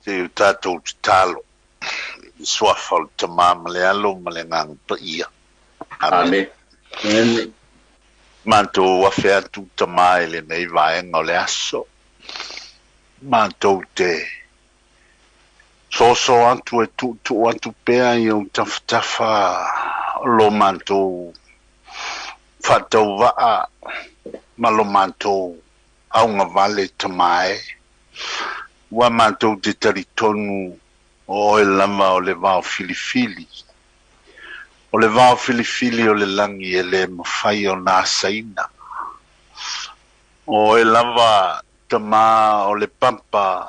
Se i o tatou tatalo i le Suafa o le Tama ma le Alo ma le Agaga Paia. Amene. Amene. Matou afe atu Tama i lenei vaega o le aso. Matou te soso atu e tuutuu atu pea i ou tafatafa lo matou faatauvaa ma lo matou augavale Tama e. Ua matou te talitonu o oe lava o le vao filifili. O le vao filifili o le lagi e le mafai ona asaina. O oe lava Tama o le papa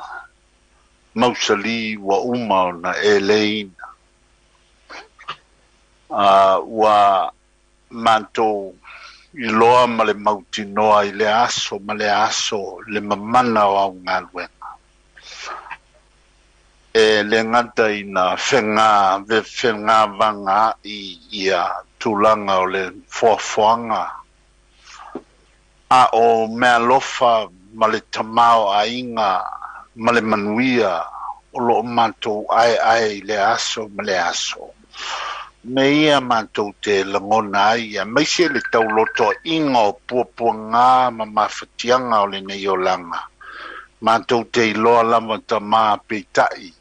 mausali ua uma ona e leiina. A ua matou iloa ma le mautinoa i lea aso ma lea aso le mamana o au galuega. E le gata ina fegavagaa'i ia tulaga o le foafoaga, a o meaalofa ma le tamaoaiga ma le manuia o lo o matou aeae i lea aso ma lea aso. Mea ia matou te lagona ai, aemaise le taulotoa'iga o puapuagā ma mafatiaga o lenei olaga. Matou te iloa lava Tamā, peitai,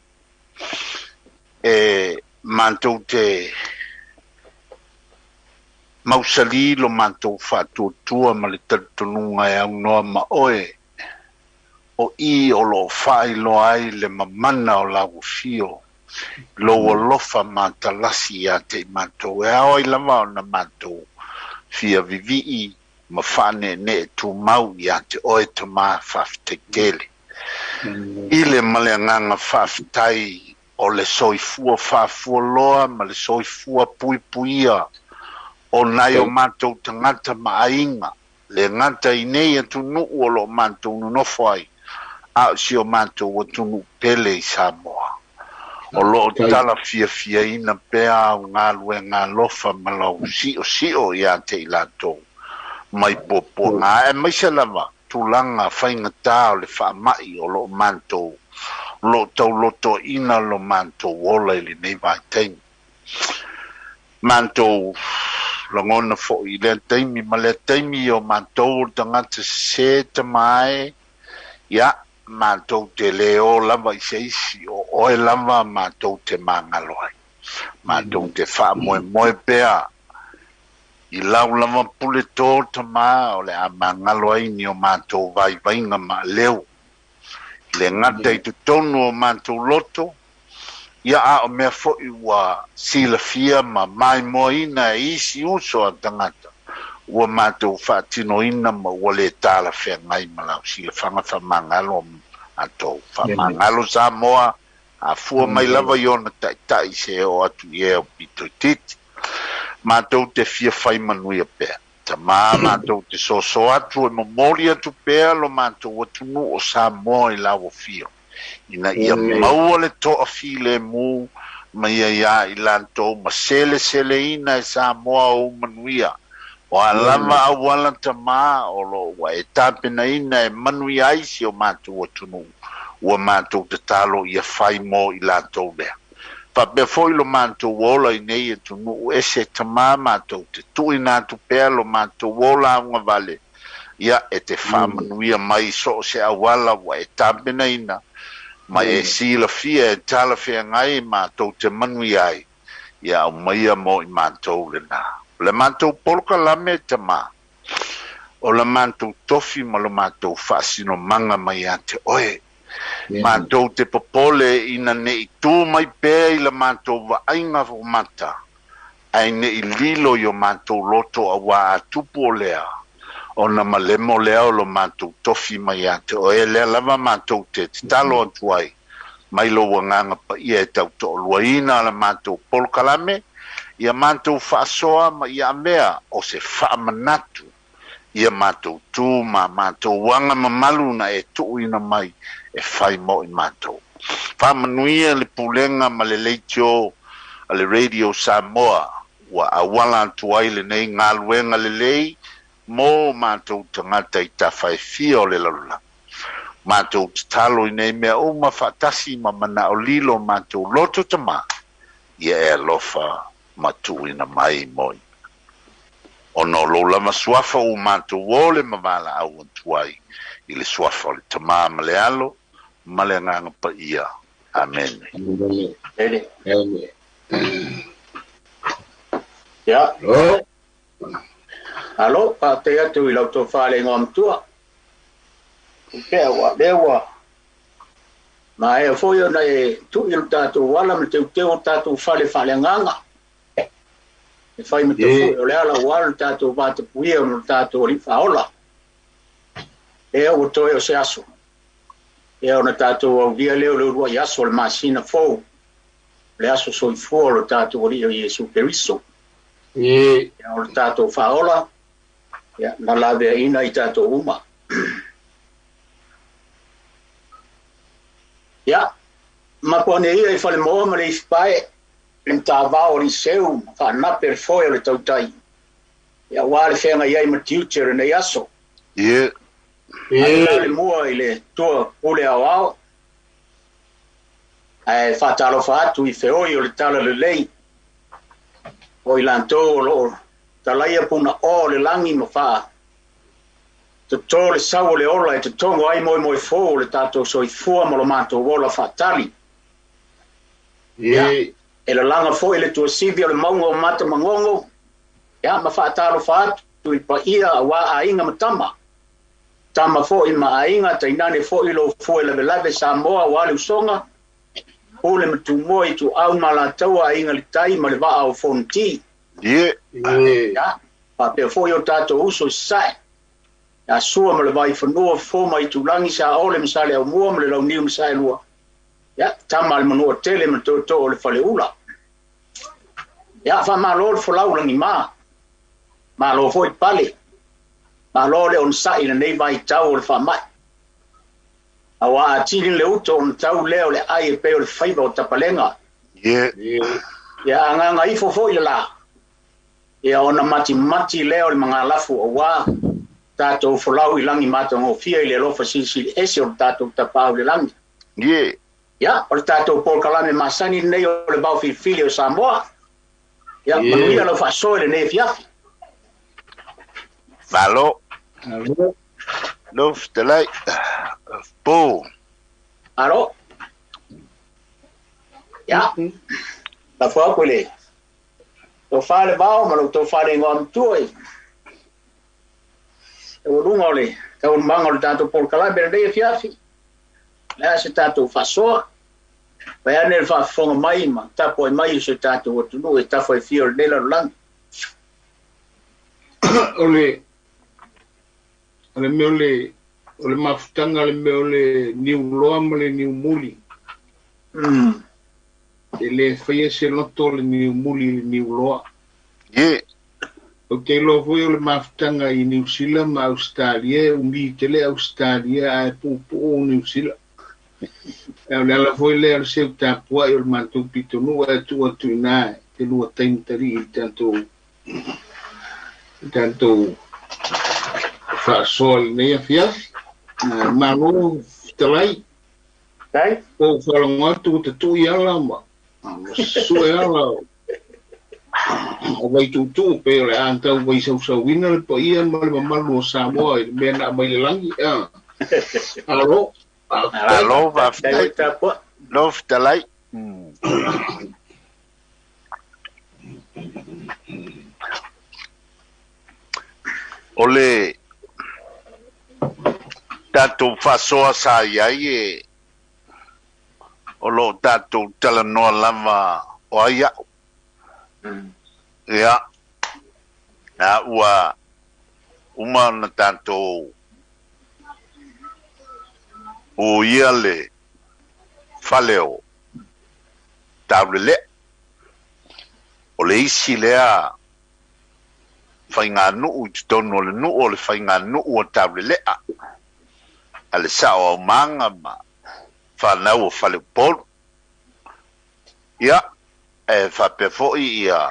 e matou te mausalī lo matou faatuatua ma le talitonuga e aunoa ma oe, o i o lo o faailoa ai le mamana o lau afio i lou alofa matalasi ia te i matou, e ao ai lava ona matou fia vivii ma faaneenee tumau ia te oe Tamā. Faafetai tele i le ma le agaga faafetai o le soifua faafualoa ma le soifua puipuia o nai o matou tagata ma aiga, le gata i nei atunuu o lo o matou nonofo ai, a o si o matou atunuu pele i Samoa. O lo o talafiafiaina pea au galuega alofa ma lau siosio ia te i latou mai puapuaga, aemaise lava tulaga faigata o le faamai o lo o matou o lo o taulotoaina lo matou ola i lenei vaitaimi. Matou lagona foi i lea taimi ma lea taimi o matou o le tagata sese Tama e, ia, matou te le o lava i se isi, o oe lava matou te magalo ai. Matou te faamoemoe pea i lau lava pule tō Tama o le a magalo ai ni o matou vaivaiga maaleu. Le gata i totonu o matou loto, ia a o mea foi ua silafia ma maimoaina e isi uso a tagata ua matou faatinoina ma ua le talafeagai ma lau silafaga. Faamagalo matou, faamagalo Samoa, afua mai lava i ona taitai se oo atu i ē o pito itiiti. Matou te fia fai manuia pea Tamā, matou te soso atu e momoli atu pea lo matou atunuu o Samoa i lau afio, ina ia maua le toafilemu mai ia i latou ma seleseleina e Samoa ou manuia. O a lava auala Tamā o lo o ua e tapenaina e manuia ai si o matou atunuu, ua matou tatalo ia fai mo i latou lea. Faapea foi lo matou ola i nei atunuu ese Tamā, matou te tuuina atu pea lo matou ola augavale, ia e te faamanuia mai i so o se auala ua e tapenaina ma e silafia e talafeagai matou te manuia ai, ia aumaia mo i matou lena. O le matou polokalame Tamā, o la matou tofi ma lo matou faasinomaga mai ia te oe. Matou te popole ina ne i tū mai pea i la matou vaaiga mata, ae ne i lilo i o matou loto auā a tupu o lea, ona malemo lea o lo matou tofi mai ia te oe. Lea lava matou te tatalo atu ai mai lou Agaga Paia e tautoaluaina la matou polokalame, ia matou faasoa ma ia avea o se faamanatu ia matou tu ma matou aga mamalu na e tuuina mai e fai mo i matou. Faamanuia le pulega ma le leitio a le Radio Samoa ua auala atu ai lenei galuega lelei mo matou tagata i tafa e fia o le lalolagi. Matou tatalo i nei mea uma faatasi ma manao lilo matou loto tamā, ia e alofa ma tuuina mai mo ia. Ona o lou lava suafa ua matou ole ma valaau atu ai i le suafa o le Tamā ma le Alo ma le Agaga Paia. Amene. Amene. Amene. Ia. Alo. Alo, faafetai atu i lau tofa le igoa matua. Pea ua lea ua maea foi ona e tui le tatou ala ma teuteu o tatou fale faaleagaga. E fai ma tafue o le ala ua le tatou vatapuia o le tatou Alii Faaola. Lea ua toe o se aso. Ia ona tatou aulia lea o le uluai aso o le masina fou. Le aso soifua o le tatou Alii o Iesu Keriso. Ia o le tatou Faaola, ia na laveaiina i tatou uma. Ia, mapu ane ia i Falemoa ma le Ifipae, le matavao o Liseu, ma faanape le foe o le tautai. Ia ua le feagai ai ma tiute o lenei aso. Ie. Ave le mua i le tua pule aoao, ae faatalofa atu i feoi o le tala lelei, o i latou o loo talaia puna o le lagi ma faa toto le sau o le ola e totogo ai moemoe fou o le tatou soifua ma lo matou ola faatali. Ia, e lalaga foi le tuasivi o le mauga o Mata Magogo, ia ma faatalofa atu i paia auā aiga ma tama. Tama foi ma aiga, tainane foi lo fue lavelave Samoa auā le usoga, pule ma tumua i tuau ma lataua aiga le tai ma le vaa o Fonoti. Ie. Ia, faapea foi o tatou uso i Sasae. Ia Sua ma le Vaifanua, Fofo ma Itulagi, Saole ma Saleaaumua ma le Launiu ma Saelua. Ia, tama a le Manuatele ma tootoo o le Faleula. Ia, faamalo le folau lagima. Malo foi pale. Malo le onosai i lenei vaitau o le faamai. Auā a tili le uto ona tau lea o le ai e pei o le faiva o tapalega. Ie. Ia agaga ifo foi le la. Ia ona matimati lea o le magalafu auā tatou folau i lagi matagofie i le alofa silisili ese o le tatou Tapaau i le lagi. Ie. Ia, o le tatou polokalame masani lenei o le vaofilifili o Samoa. Ia, manuia lau faasoa i lenei afiafi. Malo. Alo. Lo fetalai. Po. Alo. Ia, lafo atu i le tofa le vao ma lau tofa le igoa matua i taualuga o le taualumaga o le tatou polokalame lenei afiafi. Le a se tatou faasoa. Pai ane le faafofoga mai ma tapuai mai o se tatou atunuu e tafa e fia o lenei lalolagi. O le o le mea o le o le mafutaga le mea o le niuloa ma le niumuli. E le faia se loto o le niumuli i le niuloa. Ie. Ou te iloa foi o le mafutaga i Niu Sila ma Ausetalia e umi tele Ausetalia ae puupuu Niu Sila. E o le ala foi lea o le seu tapuai o le matou pitonuu ae tuu atu i ina e lua taimi talii i le tatou faasoa i lenei afiafi. Malo fetalai. Tai? Ua ou faalogo atu ua tatui ala ma sue ala o Vaituutuu pei o le a tau vaisausauina le paia ma le mamalu o Samoa i le mea na aumai le lagi. Alo. Alo, faafetai. Tapua. Lo fetalai. O le tatou faasoa sa i ai e o loo tatou talanoa lava o ai au. Ia, a ua uma ona tatou uia le fale o Taulelea. O le isi lea faiganuu i totonu o le nuu o le faiganuu o Taulelea. A le sao aumaga ma whanau o Faleupolu. Ia, e faapea foi ia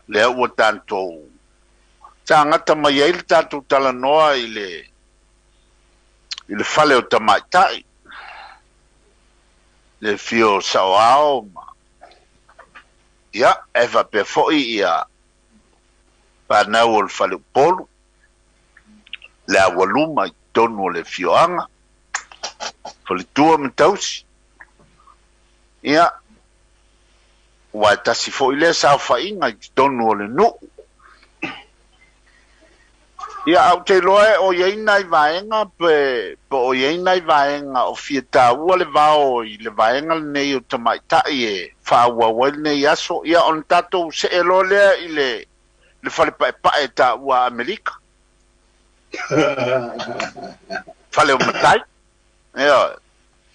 lea ua tatou tagata mai ai le tatou talanoa i le I le fale o tamaitai, le afio o saoao ma ia e faapea foi ia fanau o le faleupolu, le aualuma i totonu o le afioaga, faletua ma tausi. Ia, aua e tasi foi lea saofaiga i totonu o le nuu. Ia, ae ou te iloa e o i ai nai vaega pe po o i ai nai vaega o fia taua le vao i le vaega lenei o tamaitai e faaauau ai lenei aso. Ia, ona tatou see loa lea i le le fale paepae e taua a Amerika. Fale o matai. Ioe.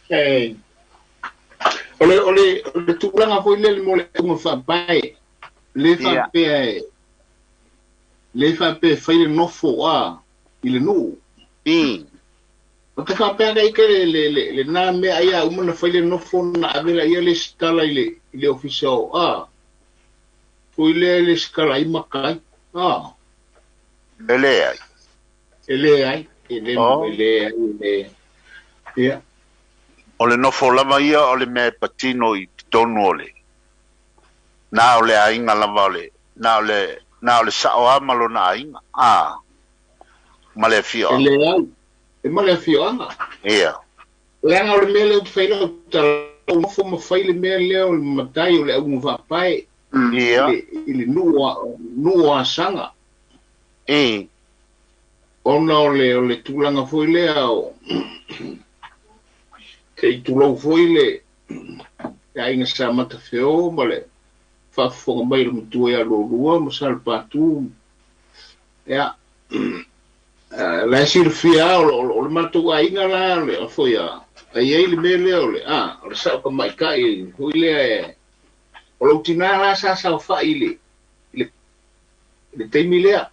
Ei. O le tulaga foi lele mo le auga faapae, le faapea e le faapea e fai le nofo a i le nuu. O te faapea ka ike le na mea ia uma na fai le nofo na ave la ia le stala i le ofisa o a. Foi le le skala i makai. A. E leai. E leai, e le e leai e le. Ia. O le nofo lava ia o le mea e patino i totonu o le na o le aiga lava o le na o le sao lava ma lona aiga a ma le E afioaga. Leai. E ma le afioaga. Leaga o le mea lea ou te fai lau tala, o nofo ma fai le mea lea o le matai o le auga faapae i le nuu o Asaga. Ona o le tulaga foi lea o se i tulou foi le aiga sa Matafeo ma le faafofoga mai o le matua ia Lualua ma Salepatu. Ia, la e silafia o le matou aiga la o le foi a ai ai le mea lea o le a o le sao tamaitai foi lea e o lou tinā la sa saofai i le taimi lea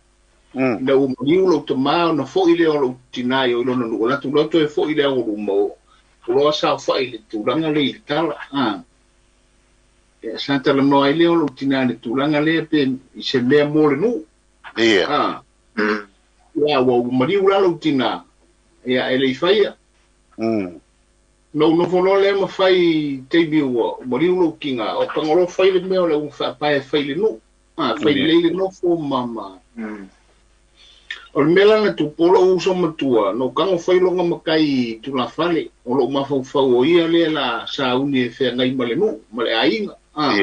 ina ua maliu lou tamā ona foi lea o lou tinā i o i lona nuu latou loa toe foi le aualuma o loa saofai i le tulaga lea i le tala a. Ia, sa talanoa ai lea o lou tinā i le tulaga lea pe i se mea mo le nuu. A. Ia, ua maliu la lou tinā, ia e le i faia. Na ou nofo loa lea ma fai taimi ua maliu lou tinā, o taga loa fai le mea o le auga faapae e fai i le nuu. A, fai lelei le nofo ma. O le mea la na tupu o lou uso matua, na ou tago fai loga matai i tulafale, o lou mafaufau o ia lea la sauni e feagai ma le nuu, ma le aiga. A.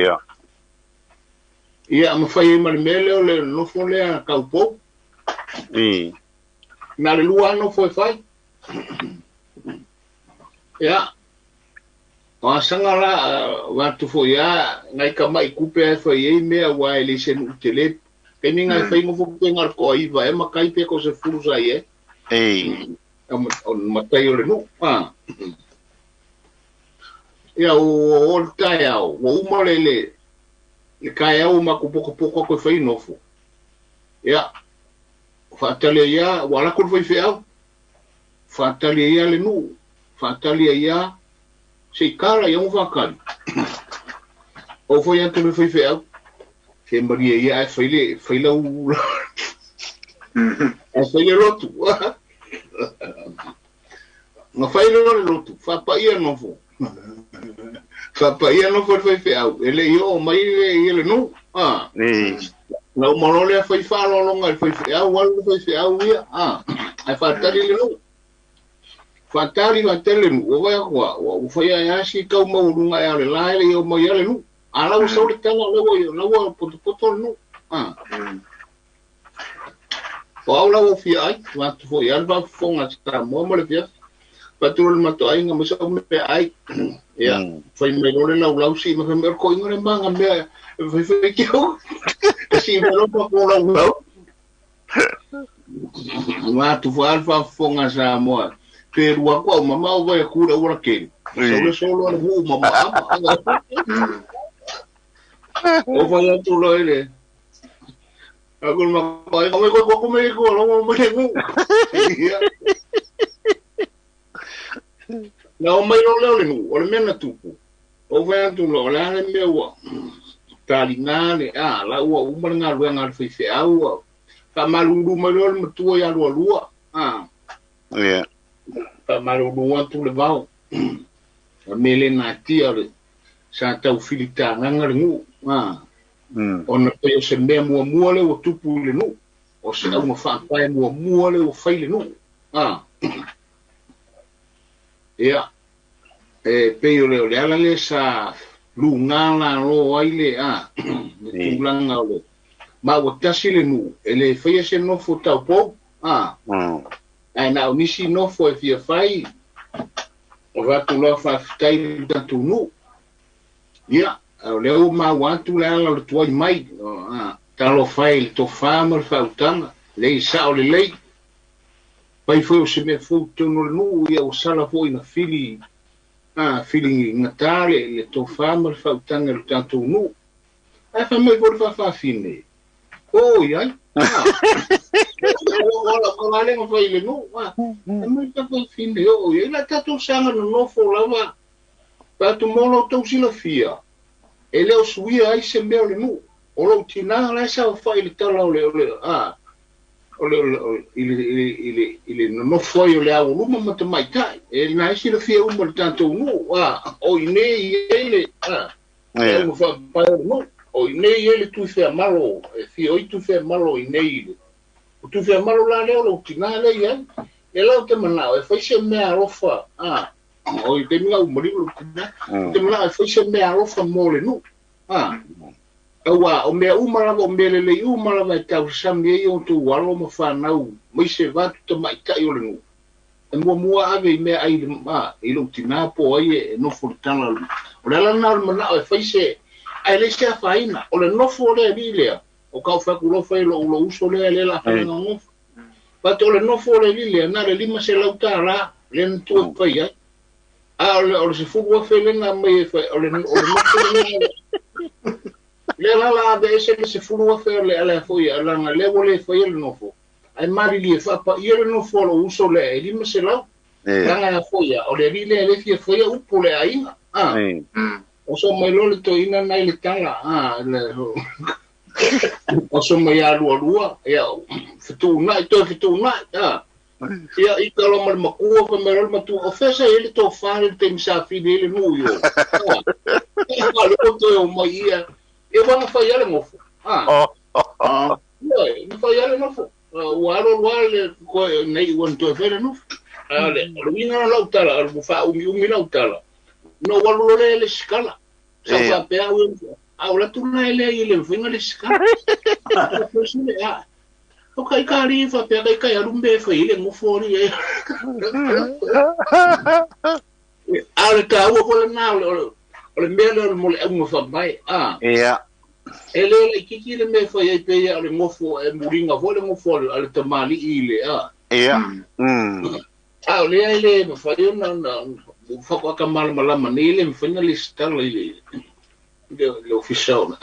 Ia, ma fai ai ma le mea lea o le nofo lea taupou. Na le lua nofo e fai. Ia, o asaga la, watu foi a, ngai ka mai kupe ai fai ei mea wa e le se nuu tele. Kaimi ngai fai ngofo pe ngal ko aiva e makai pe ko se fulu sa ie. O matai o le nuu. Ah. Ia, o le taeao, ua uma le taeao ma ku poko poko ko fai nofo. Ia, faatali ia, ua ala ku le faifeau. Faatali ia le nuu. Faatali ia se i kala ia ngo. O foi atu le faifeau. Se maria ia e fai le fai lau e fai le lotu. Nga fai le le lotu, faapaia nofo. Faapaia nofo le faifeau. E le i oo mai le ia le nuu. Ah. Na uma loa lea fai faaaloaloga i le faifeau, alu le faifeau ia. Ah. Ae faatali le nuu. Faatali faatali le nuu. Ua vaai atu ua fai ai asi tau maualuga e ale la e le i oo mai le nuu. A la ua sau le tala la ua potopoto le nuu. Ah. O au la ua fia ai, watu foi al faafofoga Samoa ma le fiafi. Fatu le mato aiga ma sau mea ai. Ia, fai mai loa le laulau si ma fai mai ko inga le manga mea e fai fai ke au. E si mai loa pa ko laulau. Watu foi al faafofoga Samoa. Pe rua ko au mama o vai kura ua ke. Sau le solo le hu mama ama. O fai atu loa le. Aku ma ko ko ko ko me ko lo mo le ngu. Ia. Na o mai lo leo le nuu, o le mea na tupu. O fai atu lo, o le a le mea ua taligā le a, la ua uma le galuega a le faifeau, ua faamalulu mai loa le matua ia lualua. A. Faamalulu atu le vao. O le mea le natia o le sa tau filitagaga le nuu. Ona pei o se mea muamua lea ua tupu i le nuu. O se auga faapae muamua lea ua fai le nuu. Ia, e pei o le ala lea sa lugā lalo ai le le tulaga o le ma ua tasi le nuu e le faia se nofo taupou. Ae na o nisi nofo e fia fai o fatu loa faafetai i le tatou nuu. Ia, o lea ua maua atu le ala o le tuai mai. Talofa e i le tofā ma le faautaga, lei sao lelei. Pai foi o se mea fou i totonu o le nuu, ia ua sala foi na fili fili gatā le tofā ma le faautaga i le tatou nuu. Ae fai mai foi le faafafine, oi ai, ua la le fai i le nuu. Fai mai le faafafine, oi ai, la tatou saga nonofo lava, fatu mo lo tou silafia, e le o suia ai se mea o le nuu. O lou tinā la e saofai i le tala o le i le nonofo ai o le ao luma ma tamaitai. E na e silafia uma le tatou nuu. O i nei i ai le ua faapae o le nuu. O i nei i ai le Tuifeamalo, e fia oi Tuifeamalo i nei le. O Tuifeamalo la lea o lou tinā lea i ai. E lau te manao e fai se mea alofa. O i taimi au maliu lou tinā. Te manao e fai se mea alofa mo le nuu. Aua o mea uma lava o mea lelei uma lava e tausami ai o outou alo ma fanau mai se vatu tamaitai o le nuu. E muamua ave i mea ai i lou tinā po ai e nofo le tala. O le ala lena o le manao e fai se ae le se afaina. O le nofo lea alii lea. O kau whaku lofa i lou uso lea le la whananga ngofo. Pate o le nofo le alii lea na le $500 le na tua fai ai. A o le 10,000 le na mai e fai o le nofo le le la la ave ese le 10,000 le ala foi ala le ua le fai le nofo. Ai marili e whapa ia le nofo o uso le e 500. Langa foi o le alii lea le fia faia upu le aiga. O so mai lo le toina nai le tala. O so mai a lua lua. Ia, fetuunai, toe fetuunai. Ia, i ka lo ma le makua, fa mai lo le matua. O fesa e le tofā le taimi sa fili e le nuu yo. Ia, le toe o mai ia. E wana fai ale ngofo. Ia, na fai ale nofo. Ua alo lua le koe nei ua toe fai le nofo. Ale, o le winga lau tala, o le mufa umi lau tala. No walu le le skala. Sa fa pe au au la tuna ele i le finga le skala. O kai kari fa pe kai kai alu me fa ile ngofo ni e. Ale ka ua ko le na o le mea le mo le au fa mai. Ia. E le le kiki le me fa i pe ia le ngofo e muringa fo le ngofo ale tamali i le Ia. A o le le fa na na fa ka malamalama nei le mfanya le stala i le official.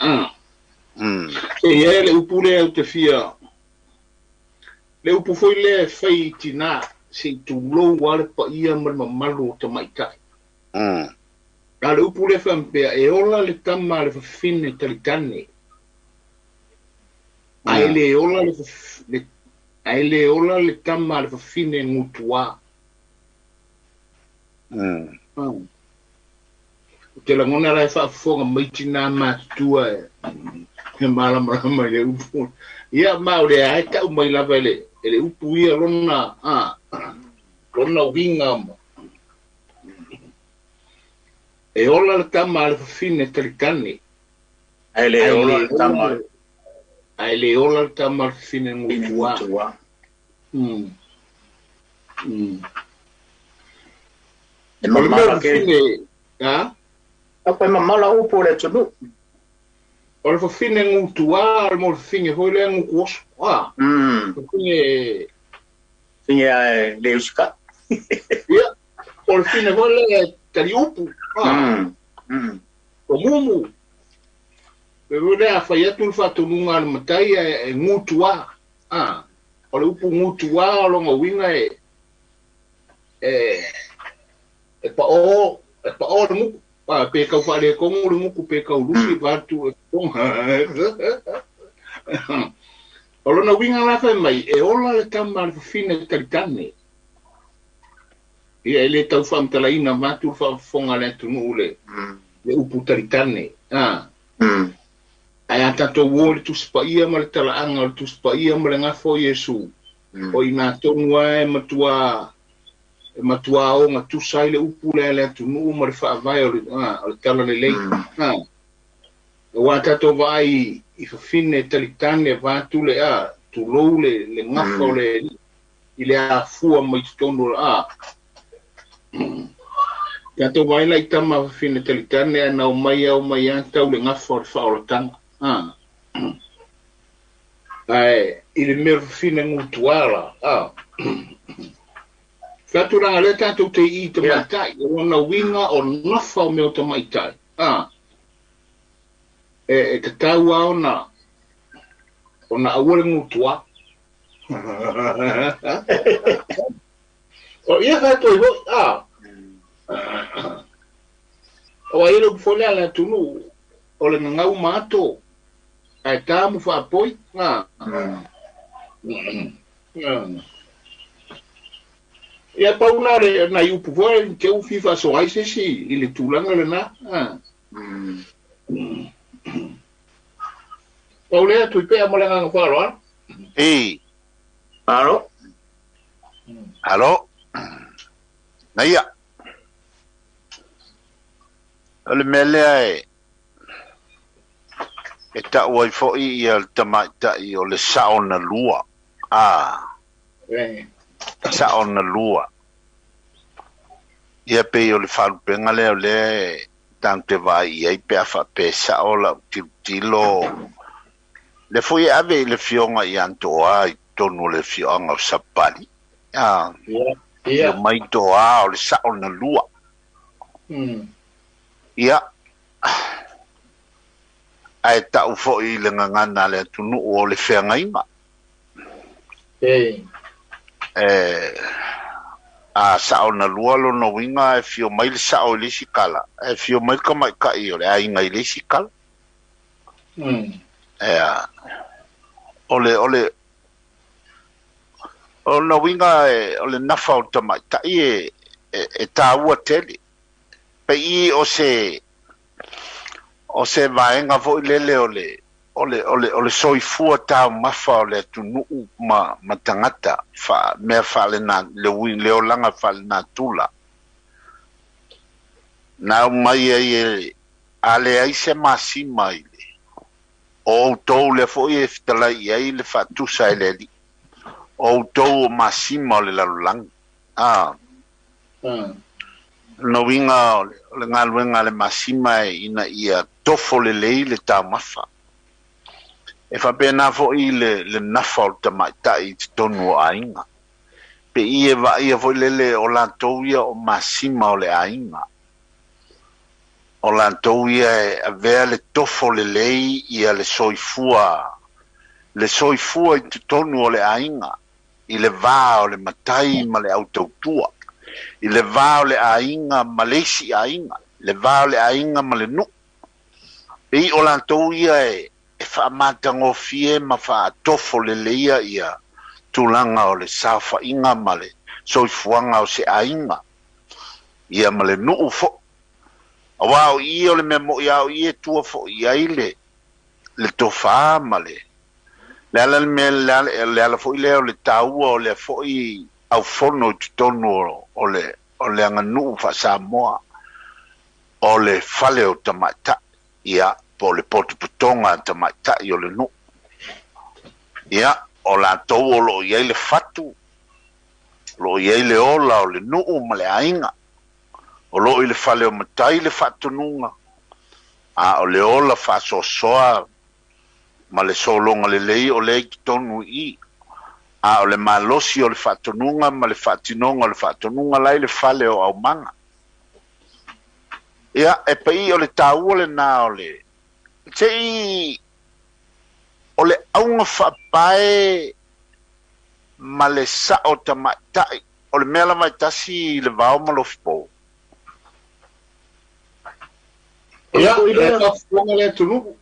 E ia le upu le au te fia. Le upu foi le fai tina se tulou ale pa ia ma mamalu o tamaitai. A le upu le faapea e ola le tama le fafine talitane. Ae le ola le ae le ola le tama le fafine ngutua. O te langona la e faafofoga mai tinā matutua e malamalama i le upu. Ia ma o le ae tau mai lava e le upu ia lona lona uiga ma. E ola le tama le fafine talitane. Ae le ola le tama. Ae le ola le tama le fafine ngutua. E mamala ke. Ha? Apa e mamala upu le tunu. O le fafine ngutua, o le mo fafine foi le ngukuoso. Fafine Fine a le usika. Ia. O le fafine foi le tali upu. O mumu. Pe le a fai atu le faatonuga a le matai e ngutua. O le upu ngutua o longa uiga e e pa'o le muku. Pe kau faalekogo le muku pe kau lusi patu e tonga. O lona uiga la fai mai e ola le tama le fafine talitane. Ia e le tau faamatalaina avatu le faafofoga a le atunuu le le upu talitane. Ae a tatou o i le Tusi Paia ma le talaaga o le Tusi Paia ma le gafa o Iesu, o i ina tonu lava e matuā e matuā ogatusa ai le upu lea a le atunuu ma le faavae o le o le talalelei. Aua a tatou vaai i fafine talitane vaeatu le tulou le le gafa o le Alii i le afua mai totonu o a. Tatou vaai la i tama fafine talitane ae na omai a omai lava tau le gafa o le faaolataga. Ae i le mea o le fafine gutuā la, a. Faatulaga lea tatou te i i tamaitai, o lona uiga o nafa o mea o tamaitai, a. E tatau lava ona ona aua le gutuā. O ia fai atu ai foi, a. Aua e i ai le upu foi lea a le atunuu, o le gagau ma ato, ae ta ma faapoi, a. Ia pau na o nai upu foi te u fia faasoa ai se isi i le tulaga lena. Pau lea Tuipea ma le agaga faaaloalo. E. Alo. Alo. Naia. O le mea lea e e ta'u ai fo'i ia le tamaitai o le sa'o na lua. A. Sa'o na lua. Ia pei o le faalupega lea o lea e tatou te vaai i ai pe a faapea e sa'o la'u tilotilo. Lea foi e ave i le afioga ia Toa i totonu o le afioaga o Sapali. A. Afio mai Toa o le sa'o na lua. Ia, ae ta'u foi i le gagana a le atunuu o le feagaiga. A sa'o na lua lona uiga e afio mai le sa'o i le isi kala, ae afio mai le tamaitai o le aiga i le isi kala. Ea, o le o le o lona uiga o le nafa o le tamaitai e e tāua tele. Pei o se o se vaega foi lele o le o le o le o le soifua taumafa o le atunuu ma ma tagata fa mea faale le ui le olaga faalenatura. Na aumai ai e a leai se masima i le o outou lea foi e fetalai i ai le faatusa e le Alii. O outou o masima o le lalolagi. A. Lona uiga o le galuega a le masima e ina ia tofo lelei le taumafa. E faapena foi le le nafa o le tamaitai i totonu o aiga. Pe i e vaaia foi lele o latou ia o masima o le aiga. O latou ia e avea le tofo lelei ia le soifua le soifua i totonu o le aiga i le va o le matai ma le autautua, i le va o le aiga ma le isi aiga, le va o le aiga ma le nuu. Pei o latou ia e e faamatagofie ma faatofo leleia ia tulaga o le saofaiga ma le soifuaga o se aiga, ia ma le nuu fo'i. Aua o i o le mea mo'i a o i e tua fo'i i ai le le tofā ma le le ala le mea le ala foi lea o le tāua o lea fo'i aufono i totonu o le o le aganuu faa-Samoa o le fale o tamaitai, ia, po o le potopotoga a tamaitai o le nuu. Ia, o latou o lo o i ai le fatu, o lo o i ai le ola o le nuu ma le aiga. O lo o i le fale o matai le faatonuga, a o le ola faasoasoa ma le sologa lelei o lea i totonu i i. A o le malosi o le faatonuga ma le faatinoga o le faatonuga la i le fale o aumaga. Ia, e pei o le tāua lenā o le se i o le auga faapae ma le sa'o tamaitai o le mea lava e tasi i le vao ma Lofipo. Ia, e faafofoga le atunuu.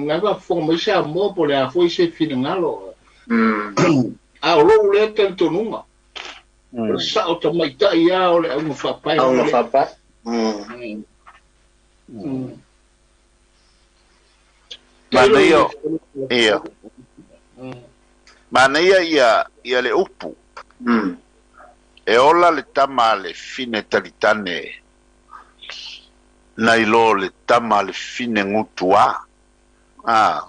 La e faafofoga mai Samoa po o le a foi se finagalo. A o lou lea talitonuga. O le sa'o tamaita'i a o le auga fa'apae. Auga fa'apae. Manaia ia. Manaia ia ia le upu. E ola le tama a le fine talitane nai lo le tama a le fine gutuā. A.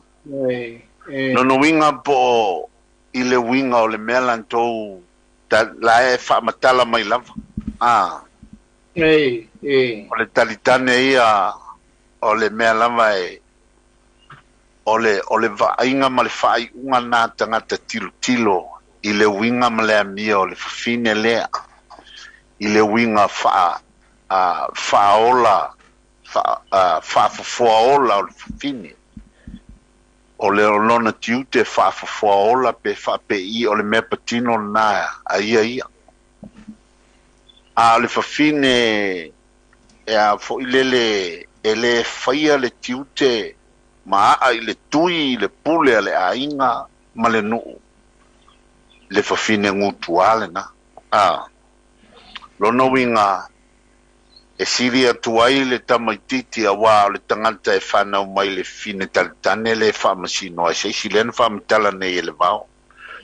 Lona uiga po o i le uiga o le mea latou la e faamatala mai lava. A. O le talitane ia o le mea lava e o le vaaiga ma le faaiuga na tagata tilotilo i le uiga ma le amia o le fafine lea i le uiga faaola faafofoa ola o le fafine o le lona tiute faafofoa ola pe faapei o le mea patino lena a ia ia. A o le fafine e a foi lele e lē faia le tiute ma aa i le tui i le pule a le aiga ma le nuu le fafine gutuā lena. A lona uiga e sili atu ai le tamaititi auā o le tagata e fanau mai le fine talitane le faamasino ai se isi lea na faamatala nei e le vao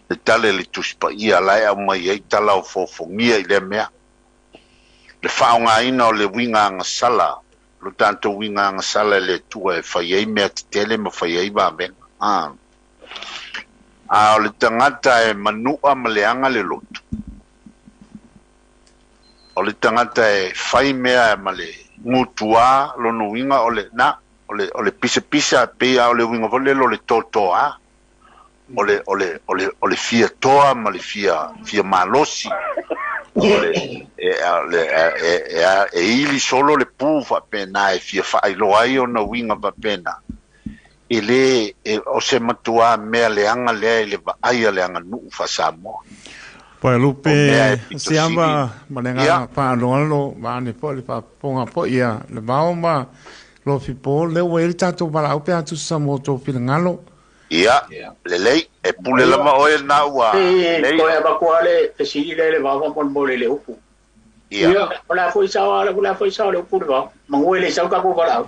le tale le Tusi Paia la e aumai ai tala o fofogia i lea mea le faaaogāina o le uiga agasala lo tatou uiga agasala e le Atua e fai ai mea tetele ma fai ai vavega. A a o le tagata e manu'a ma leaga le lotu o le tagata e fai mea ma le gutuā lona uiga o le na o le pisapisa pei a o le uiga foi lele o le totoā o le o le o le o le fia toa ma le fia fia malosi o le e le e e e ili solo le pu faapena e fia faailoa ai ona uiga faapena e lē e o se matuā mea leaga lea i le vaai a le aganuu faasamoa. Po lupe siama ma le ngā whaaloalo ma ane po le whaponga po ia le vao ma lo fipo le ua ele tātou wala pe atu sa mo tō whilangalo. Ia, lelei, e pule lava oe na ua. Lei. Koe abakoa le fesili le le vao mo le le upu. Ia. O la foi sao la foi sao le upu le vao. Mangue le sau ka ko wala.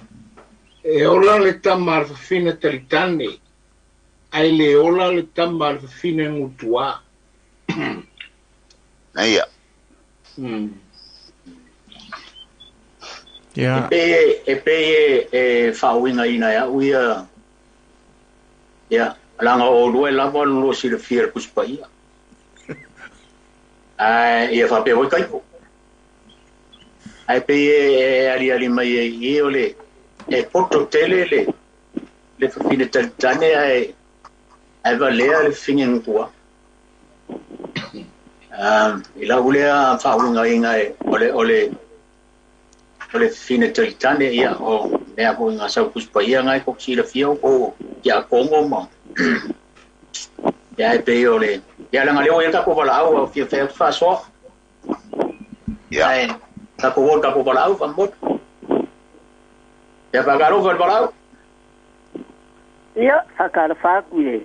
E ola le tama a le fafine talitane, ae le ola le tama a le fafine gutuā. Ia. Ia. E pe e whaawinga ina ia uia ia langa o lue lava lo si le fia kuspa ia. Ai ia whape hoi kaiko. Ai pe e ali ali mai e i o le e poto tele le le fafine talitane ai ai valea le fine ngutua. I la ulea whaawinga inga e o le fine talitane ia o mea ko ngā sau kuspa ia ngai ko si le fia o kia kongo ma. Ia e pe o le ia langa leo ia kako wala au fia fia whasoa. Ia. Ai kako wol kako wala au whamot. Ia whakaro whala au. Ia whakara whāku e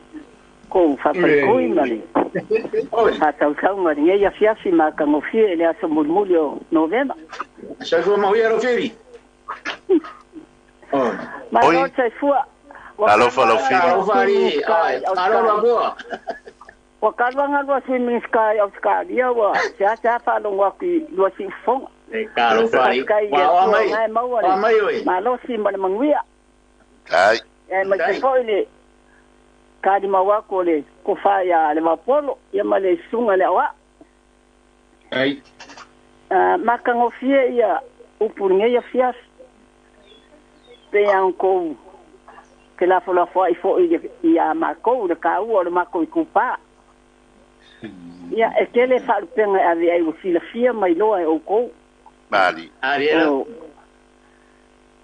ko whapakoi male. Whātautau ngari ngai a fiafi ma ka ngofie e le aso mulimuli o Novema. Sa fua mahuia ro whiri. Ma lo sai fua. Alofa lo whiri. Alofa ari. Alofa koa. Wa kalwanga lua swimming sky Australia wa sea sea whaalongo aku i lua si ufonga. E ka alofa ari. Wa mai. Wa mai oi. Ma lo si ma le manguia. Ai. E mai te foi le kadi mawako le kofa ya le vapolo ia ma le sunga le awa. Ai. Makangofie ia upu ia fias. Pe anko ke la fola foi i foi ia mako le ka u le mako i kupa. Ia e kele faalupenga ave ai o silafia mai loa e oukou. Mali. Ariela.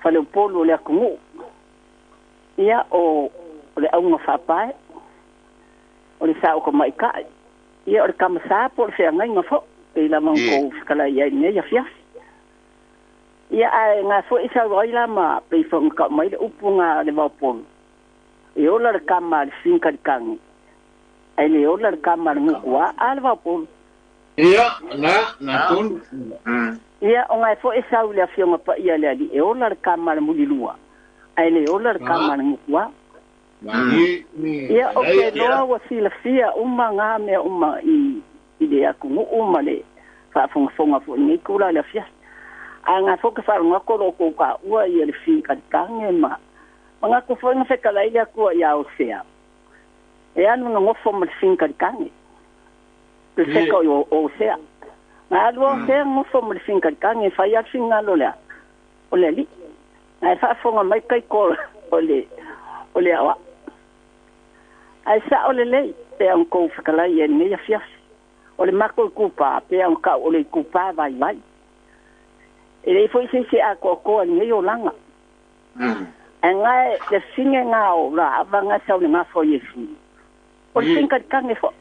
Faleupolu o le atunuu. Ia o le auga faapae o le saokamaikai. Ia o le kamasā po o le feagaiga fo'i pei lava kou fekalai ai lenei afiafi. Ia ae gafo'i sau ai la ma pei fo'ogaka'u mai le upu ga le vaopolu. E ola le kama a le finkalikagi ae le ola le kama a le gukuā a le vaopolu. Ia, na, na tonu. Ia, o ngai fo e sau le afioga paia le ali e ola le kama le mulilua. Ai le ola le kama le ngukua. Ia, o ke loa ua silafia uma ngā mea uma i le atunuu ma le faafogafoga foi lenei kula le afiafi. A ngā fo ke whaalongako lo kou ka ua ia le whingkarikange ma mangako foi nga fekalai le akua ia o sea. E anu nga ngofo ma le whingkarikange. Le wheka o o sea. Ngā alua o sea ngofo ma le whingkarikange whai a whingalo lea. O le li. Ngā e whaafonga mai kai ko o le awa. Ai sa o le lei pe ang kou whakalai e nei afiafi. O le mako i kupa pe ang kau o le kupa vai vai. E lei foi se se a koa nei o langa. E ngai le singe ngā o la avanga sau le ngā fo Yesu. O le singa kange fo.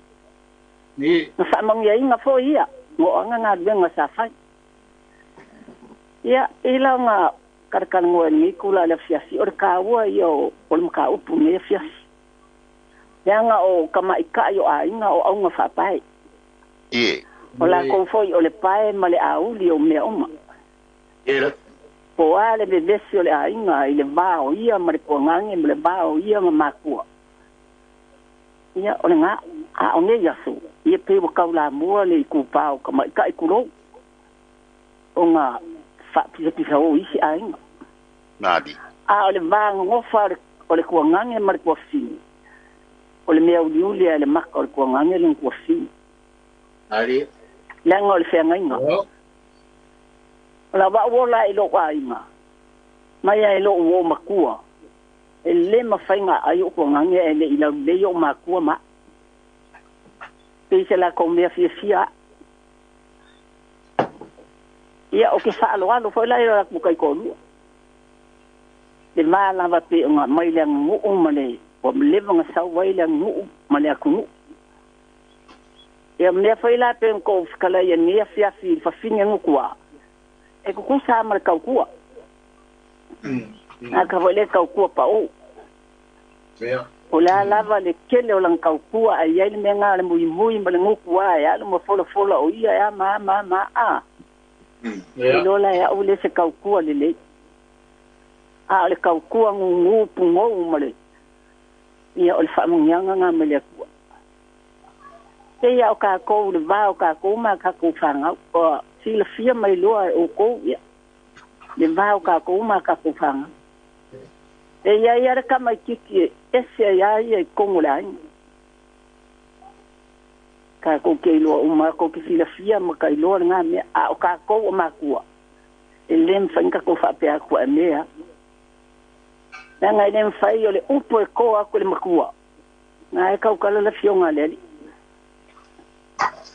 Ni. Na whaamangia inga fo ia. Ngo anga ngā luenga sa whai. Ia, ila ngā karakangoa nei kula le fiasi. O le kāua ia o le maka upu nei fiasi. Leanga o kamaika o ainga o aunga whaapae. Ie. O la kou foi o le pae ma le auli o mea uma. Ie. Po a le vevesi o le ainga i le vā o ia ma le kuangange ma le vā o ia ma makua. Ia, o le ngā, a o nei aso. Ia pe wa kau la mua le i kūpā o kamaika i kulou. O ngā whaapisa o isi ainga. Nādi. A o le vā ngofa o le kuangange ma le kuafini. O le mea uliuli a le maka o le kuangange le kuafini. Nādi. Leanga o le wheangainga. O la wa ola i lou aiga. Mai ai lou o makua. E le mawhainga ai o kuangange e le i lau lei o makua ma. Peise la kou mea fia fia. Ia o ke whaaloalo foi lai o la kukai kōlua. Le mālava pe o ngā mai le nguu ma le o mlewa ngā sau wai le nguu ma le aku nguu. Ia mea foi la pe kou whakala ia nea fiafi whawhine ngukua. E kukusa ama le kaukua. Nā ka foi le kaukua pa o. O la lava le kele o lang kaukua ai ai le mea ngā le mui mui ma le ngukua e alu ma fola fola o ia e a ma ma ma a. E lola e au le se kaukua le le. A o le kaukua ngungu pungou ma le. Ia o le whaamungianga ngā me le akua. Te ia o kākou le vā o kākou ma kākou whangau. O silafia mai loa e o kou ia. Le vā o kākou ma kākou whangau. E ia ia le kama i kiki e ese ia ia i kongo le ainga. Kākou ke iloa uma kou ke silafia ma ka iloa le ngā mea. A o kākou o makua. E le mwhainga kākou whaapea kua e mea. Nanga e le mwhai o le upo e kō aku le makua. Ngā e kaukala le fionga le ali.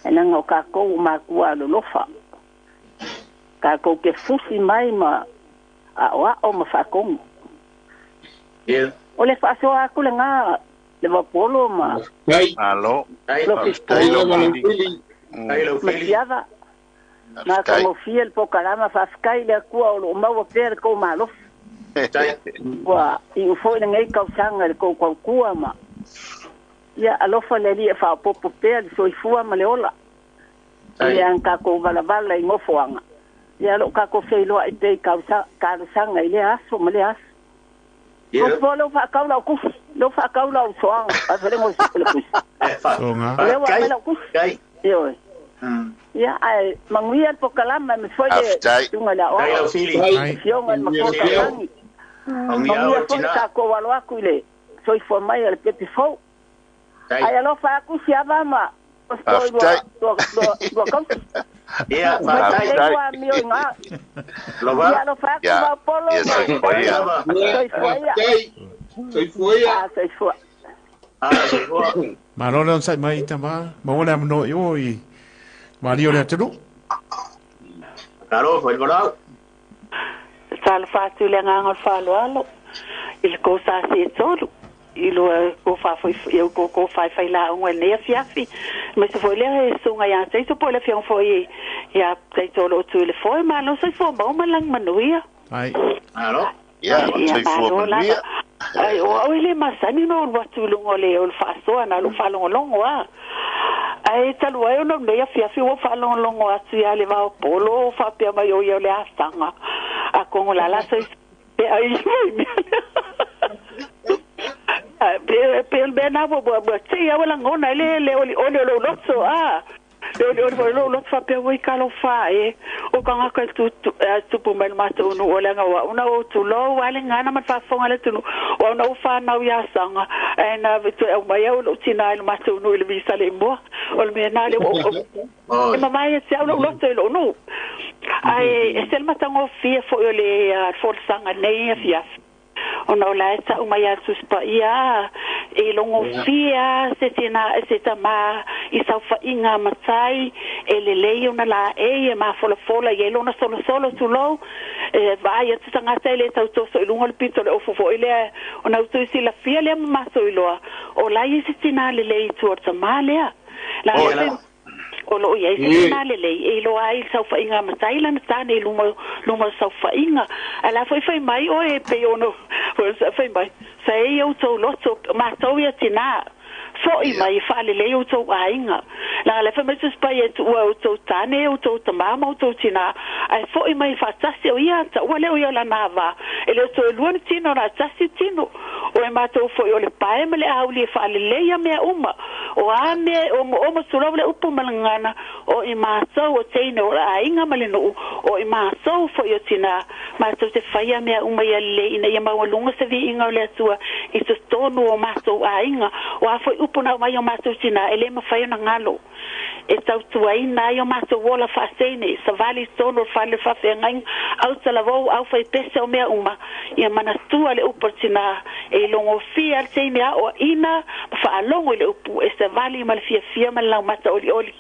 E nanga o kākou o makua lolofa. Kākou ke fusi mai ma a o a o ma whaakongo. Yeah. O le whaasoa aku le ngā le wapolo ma. Alo. Lo fistolo. Ma siava. Nā ka ngofia le pokalama whaafkai le akua o lo maua pea le kou malofi. Ua i ufo i le ngei kausanga le kou kaukua ma. Ia alofa le li e whaapopo pea le soifua ma le ola. Ia ang kākou valavala i ngofoanga. Ia lo kākou wheiloa i te i kalusanga i le aso ma le aso. Ko lo whaakaula o kusi, lo whaakaula o soanga, a whalengo i le kusi. Lewa me lau kusi. Ioe. Ia, ai, manguia le pokalama me foi le tunga le oa. Fionga le makoa kaulangi. Manguia foi le kākou alo aku i le soifua mai a le pepi fou. Ai alofa aku si ava ma o lua kausi. Ia, whaatai. Lua mio i ngā. Ia, alofa aku wapolo. Ia, soifua. Soifua ia. Soifua ia. Soifua. Soifua. Malo le onsai mai tama. Maua le amano i o i Mario le atunu. Karo, whai warau. Talo whātu le ngā ngā whāloalo. I le kō sāsi e tolu. I loa ko whawhai, i ko ko whaiwhai la ongo e nea fiafi. Me se foi lea e sunga ia teito po le fiong foi ia teito lo tu le foi ma lo se foi mau malang manuia. Ai. Alo. Ia, se foi manuia. Ai o o le masani no watu longo le o whasoa na lo whalongo longo a. Ae talu ai ona o lenei afiafi ua ou faalogologo atu ia le Vaopolo o faapea mai o ia o le asaga. Atonu o le a la se pe ai mai mea lea. Pe o le mea lena ua tei lava ua lagona ai le olioli o lou loto a. Le olioli foi o lou loto faapea ua i talofa e o tagata e tupu mai le matou nuu leaga o au na ou tulou lava le gagana ma le faafofoga a le atunuu o au na ou fanau i Asaga ae na toe aumai au e lou tina i le matou nuu i le visa le moa o le mea lena lea ua ou e mamae ia te au lou loto i lou nuu ae ese le matagofie foi o le folasaga nei afiafi ona o la e tau mai a Tusi Paia e logofie a se tina se tamā i saofaiga a matai e lelei ona laei e mafolafola i ai lona solosolo tulou e vaai atu tagata e le tau toso i luga o le pito o le ofu foi lea ona tou silafia lea ma matou iloa o la e i ai se tinā lelei i tua o le tamā lea. La o lo o i ai se tinā lelei e iloa ai i le saofaiga a matai lana tane i luma luma o le saofaiga. Ae la foi fai mai oe e pei ona fai mai, sa e i outou loto, matou ia tinā, fo'i mai e faalelei outou aiga. Leaga la e fai mai Tusi Paia e tuua e outou tane, outou tamā ma outou tinā, ae fo'i mai e faatasi o ia, taua lea o ia o lana avā, e le o toe lua ni tino, na o le tasi tino. O e matou foi o le pae ma le auli e faaleleia mea uma. O a mea e omoomo tulou le upu ma le gagana, o i matou o teine o le aiga ma le nuu, o i matou foi o tinā, matou te faia mea uma ia lelei ina ia maualuga se viiga o le Atua i totonu o matou aiga. O a foi upu na aumai e o matou tinā, e le mafai ona galo. E tautuaina ai o matou ola faaseine, savali i totonu o le fale o le faafeagaiga, autalavou, aufaipese o mea uma, ia manatua le upu a le tinā, e ilogofia le teine aoaina ma faalogo i le upu, e savali ma le fiafia ma le laumata olioli.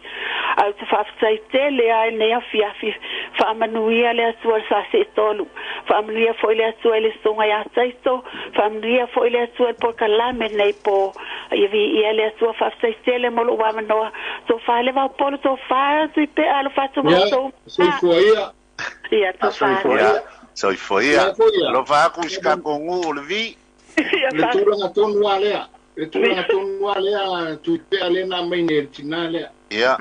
Ae ou te faafetai tele lava i lenei afiafi, faamanuia le Atua i le Saseetolu, faamanuia foi le Atua i le Susuga ia Taito, faamanuia foi le Atua i le polokalame lenei po. Ia viia le Atua, faafetai tele mo lou avanoa. Tofa le Vaopolo, tofa Tuipea, alofa atu ma outou. Soifua ia. Ia, tofa. Ia, soifua ia. Alofa atu i si tatou nuu o Levi. Le tulaga tonu lava lea. Le tulaga tonu lava lea Tuipea lea na aumai nei e le tinā lea. Ia.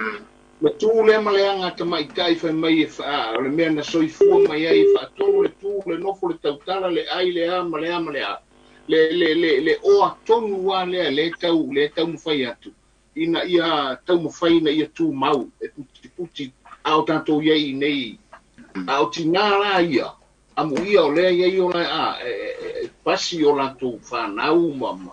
Le tu lea ma le aga tamaitai fai mai e faa, o le mea na soifua mai ai e faatonu le tu, le nofo, le tautala, le ai, le a ma le a ma le a. Le, le, le, le oa tonu lava lea lea e tau, lea e taumafai atu ina ia taumafai ina ia tumau e putiputi a o tatou i ai i nei. A o tinā la ia, amuia o lea e i ai o la, a, e, e, e pasi o latou fanau ma, ma,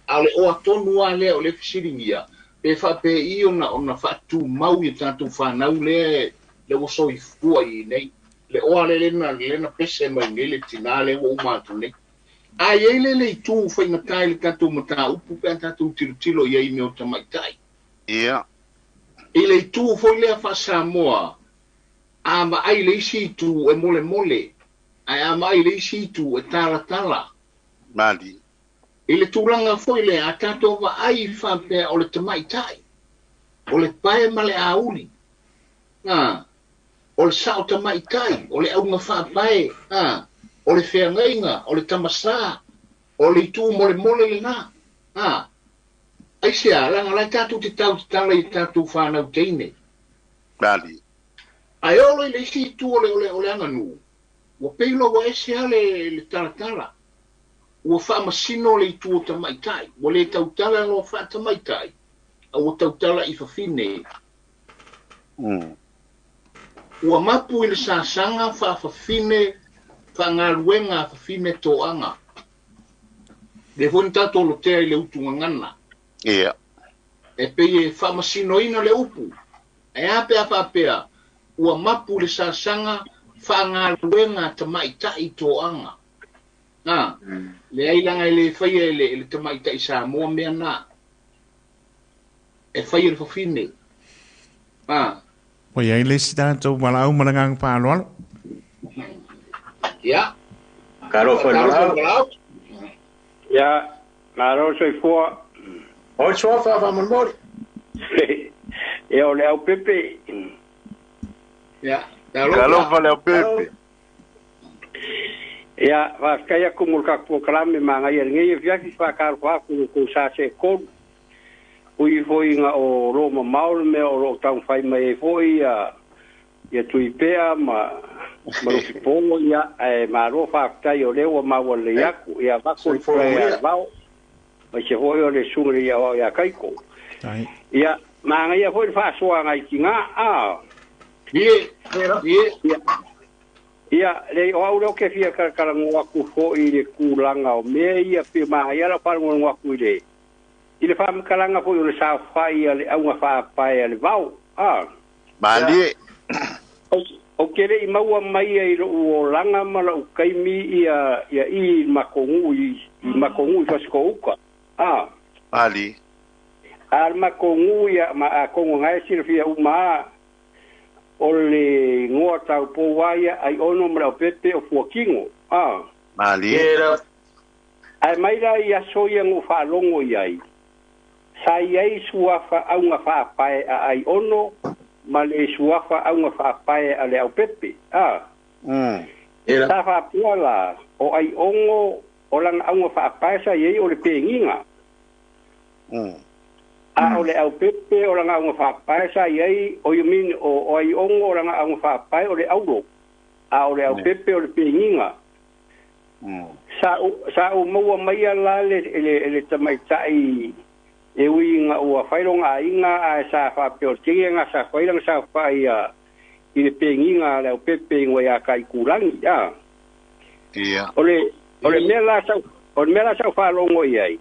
a o le oa tonu lava lea o lea e fesiligia, pe faapei ona, ona faatumau i a tatou fanau lea, lea ua soifua i nei. Le oa lea lea na, lea na pese mai nei le tinā lea ua uma atu nei. A i ai le le itu faigata i le tatou mataupu pe a tatou tilotilo i ai i mea o tamaitai. Ia. I le itu foi lea faa-Samoa, a vaai i le isi itu e molemole, ae a vaai i le isi itu e talatala. Mali. I le tulaga foi lea, a tatou vaai faapea o le tamaitai, o le pae ma le auli, a, o le sao tamaitai, o le auga faapae, a, o le feagaiga, o le tamasā, o le itu molemole lenā, a. Aisea, leaga o la e tatou te tautatala i a tatou fanau teine. Mali. Ae oo loa i le isi itu o le, o le, o le aganuu, ua pei loa ua ese lava le, le talatala. Ua faamasino le itu o tamaitai, ua le tautala loa faatamaitai, a ua tautala i fafine. Ua mapu i le sasaga faafafine faagaluega a fafine toaga. Lea foi na tatou lotea i le utu gagana. Ia. E pei e faamasinoina le upu. Ae a pe a faapea ua mapu i le sasaga faagaluega a tamaitai toaga. A, leai leaga e le faia e le, e le tamaitai Samoa mea na. E faia e le fafine. A. Ua i ai le isi tatou valaau ma le agaga faaaloalo. Ia. Talofa i le valaau. Ia, malo soifua. O le suafa faamolemole. Ia, o le Aupepe. Ia, talofa le Aupepe. Ia, faafetai atu mo le tatou polokalame manaia i lenei afiafi, faatalofa atu i lo outou sa seetolu. Ui foi nga o lo mamao le mea o lo taumafai mai ai foi ia ia Tuipea ma Lofipogo ia ae malo faafetai o lea ua maua lelei atu ia avatu le prayer a le vao aemaise foi o le susuga i le aoao ia Kaiko. Ia manaia foi le faasoa nai tina a. Ie, ie. Ia, ia le o au lea ou te fia talatalanoa atu foi i le tulaga o mea ia pei manaia lau faalogologo atu i le i le faamatalaga foi o le saofai a le auga faapae a le vao a. Malie. Ou te le i maua mai i lou olaga ma lou taimi ia ia i matou nuu i matou nuu i Fasitoo-uta a. Malie. A o le matou nuu ia ma atonu o na e silafia uma a o le igoa taupou a ia Aiono ma le Aupepe o Fuatino a. Malie. Ae mai la i aso ia na ou faalogo i ai, sa i ai suafa auga faapae a Aiono ma le suafa auga faapae a le Aupepe, a. Sa faapea la, o Aiono o lana auga faapae sa i ai o le pegiga, a o le Aupepe o lana auga faapae sa i ai, o you mean, o Aiono o lana auga faapae o le aulo, a o le Aupepe o le pegiga. Sa ou maua maia la le tamaitai e ui ina ua fai lona aiga ae sa faapea o le tele lena sa fai lana saofai i le pegiga a le Aupepe igoa ia Taitulagi a. O le o le mea la sa o le mea la sa ou faalogo i ai,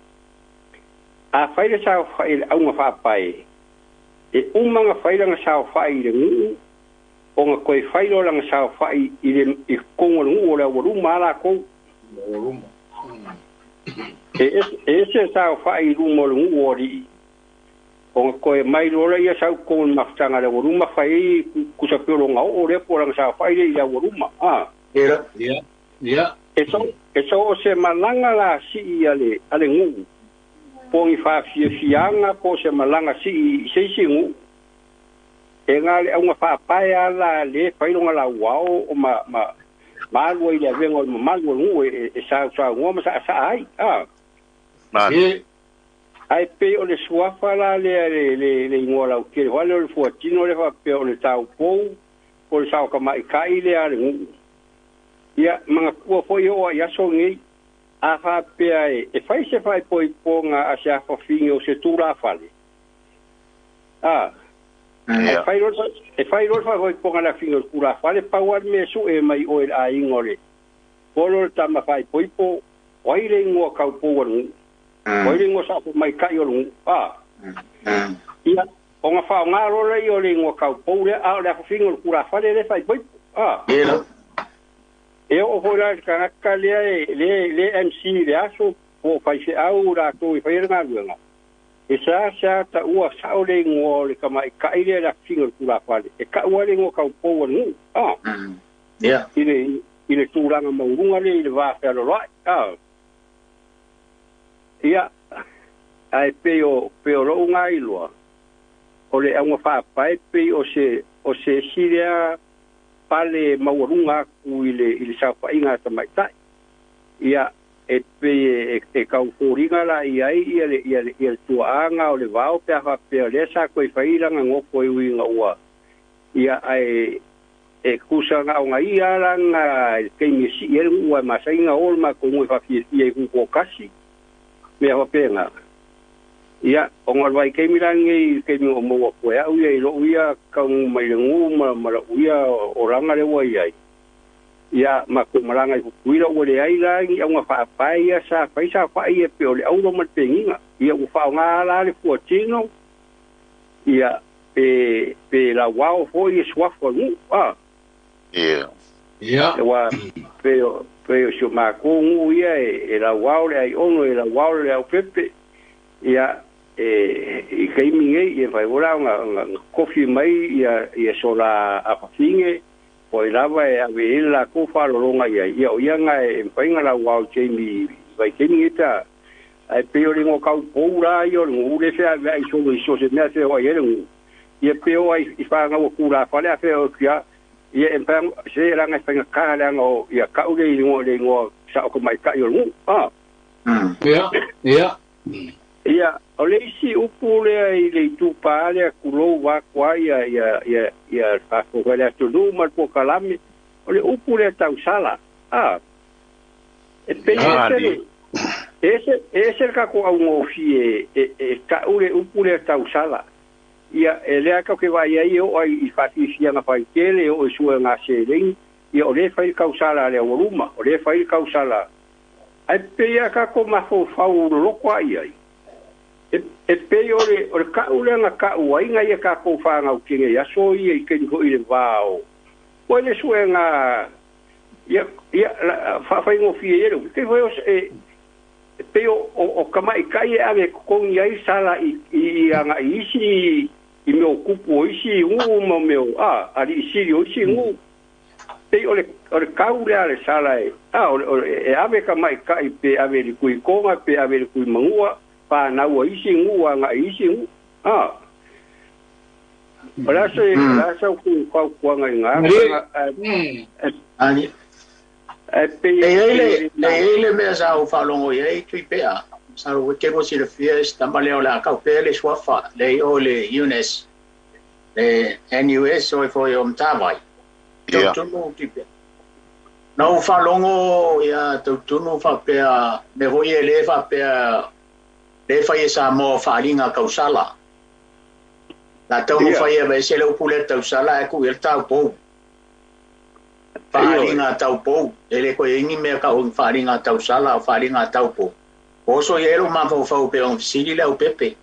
a fai le saofai i le auga faapae, e uma ona fai lana saofai i le nuu ona toe fai loa lana saofai i le i totonu o le nuu o le aualuma a latou. E ese le saofai i luma o le nuu o alii, ona toe mai loa lea sau i totonu o le mafutaga a le aualuma fai ai tusa pei o lona oo lea po o lana saofai lea i le aualuma. A. E so o se malaga la sii a le nuu po o ni faafiafiaga po o se malaga sii i se isi nuu, e na le auga faapae a la le fai lona lauao o ma ma alu ai i le avega o le mamalu o le nuu e sausaunoa ma saasaa ai. A. Ae pei o le suafa la lea le igoa lautele foi lea o le fuatino lea faapea o le taupou po o le saotamaitai lea a le nuu. Ia, manatua foi e oo lava i aso nei, a faapea e fai se faaipoipoga a se afafine o se tulafale, a, e fai loa e fai loa le faaipoipoga a le afafine o le tulafale, pau lava le mea e sue mai oe e le aiga o le polo o le tama faaipoipo, o ai le igoa taupou a le nuu, o ai le igoa saotamaitai o le nuu, a. Ia, ona faaaoga loa lea o le igoa taupou lea, a o le afafine o le tulafale lea e faaipoipo, a. E oo foi la i le tagata lea le MC i le aso po o faifeau latou e faia le galuega, e seasea taua sao le igoa o le tamaitai lea i le afafine o le tulafale, e tau lava le igoa taupou a le nuu, a, i le tulaga maualuga lea i le va fealoaloai, a. Ia, ae pei o pei o lou gailoa, o le auga faapae pei o se o se isi lea pale maualuga atu i le i le saofaiga a tamaitai. Ia, e pei e tau foliga la i ai ia le ia le ia le tuaaga o le vao pe a faapea o lea sa toe fai lana nofo e ui ina ua ia ae e tusa na o na ia lana i le taimi e sii ai le nuu ae masani ona o le matou nuu e faafiafia i Tutoatasi, mea faapena. Ia, ona o le vaitaimi la lenei i le taimi na ou maua atu e au ia i lou ia taunuu mai le nuu ma lou ia olaga lea ua i ai, ia, matou malaga i Tutuila ua leai la ni auga faapae ia sa fai saofai ia pei o le auro ma le peniga. Ia ua faaaoga la le fuatino, ia, pe pe lauao foi e suafa o le nuu, a. Ia. Ia. Aua pei o pei o si o matou nuu ia e lauao le Aiono e lauao le Leaupepe, ia, e i taimi nei, e mafai foi la ona tofi mai ia ia sola afafine po o ai lava e ave i ai le latou faalologa i ai, ia o ia na e mafai ona lauao i taimi i vaitaimi nei pe a. Ae pei o le igoa taupou la ia o le nuu lea e feaveai solo i so o se mea e feoai ai le nuu, ia pe oo lava i fanau a tulafale a feoai atu ia, ia e mafai ona, se leaga e faigata leaga o ia tau le igoa le igoa sao tamaitai o le nuu, a. Ia, ia. Ia, o le isi upu lea i le itupā lea kulou vaku ai ia ia ia ia faafofoga le atunuu ma le pokalame, o le upu lea tausala. E pei ese ese le tatou augofie e ta'u le upu lea tausala. Ia, e lea tatou te vaai ai e oo ai i faafiafiaga faitele e oo i suega seleni. Ia, o lē fai le tausala a le aualuma, o lē fai le tausala. Ae pei a tatou mafaufau loloto ai ai. E pei o le ka'u lea na ka'u ai na ia tatou fagautega i aso ia i taimi fo'i le vā o. Ua le suega ia ia faafaigofie ia le upu. Pei foi o e pei o tamaʻitaʻi e ave totogi ai sala i agaʻi isi i mea o tupu o isi nuu ma mea o alii sili o isi nuu. Pei o le kau lea le sala e e ave tamaʻitaʻi pe ave i le tuitoga pe ave i le tuimanua whanau isi ngu anga isi ngu. O la se la sa ku kau kuanga i ngā. Ani. E pe e le mea sa o whalongo i ei tui pea. Sa o te ro si le fia tamba leo la kau pea le swafa le o le UNES. Le NUS o e foi o mtawai. Ia. Tau tui pea. Na o whalongo ia tau tunu whapea me hoi e le whapea le fai e sa mo wharinga kausala. La tau mo fai e vese le upu le tausala e ku il tau pou. Wharinga tau pou. E le koe ingi mea ka o wharinga tausala o wharinga tau pou. Oso i ero mawhau pe on siri le au pepe.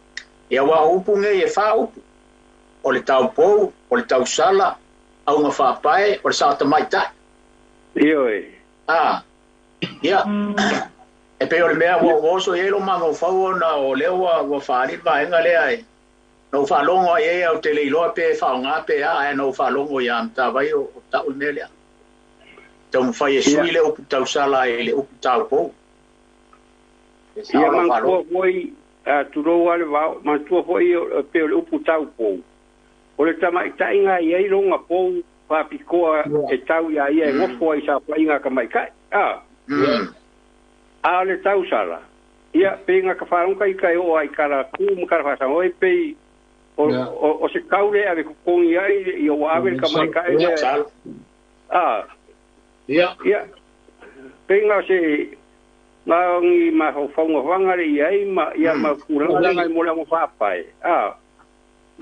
Ia wā upu nge e wha upu. O le tau pou, o le tausala, au ngā whapae, o le sa tamaitai. Ioe. Ia. E pe o le mea ua oso i ero mawhau ona o leo ua whaari vaenga lea e. No whalongo ai e au te leiloa pe whaonga pe a e no whalongo i a mtawai o tau mea lea. Tau mwhai e sui le upu tausala e le upu tau pou. Ia mantua foi tulou ale vao, mantua foi pe o le upu tau pou. O le tamaʻitaʻiga i ai loga pou faapikoa e tau ia ia e gofo ai sapaʻiga ka maʻikaʻi. A o le tausala. Ia peiga ka faalogo ika e oo ai kala ku ma kala faasaga e pei o se kau le ave kokogi ai ia ua ave le kamaʻikaʻi lea. Ia. Ia peiga o se ngaogi mafaufauga faga le i ai ma ia ma kulaga laga mo le ago faapae.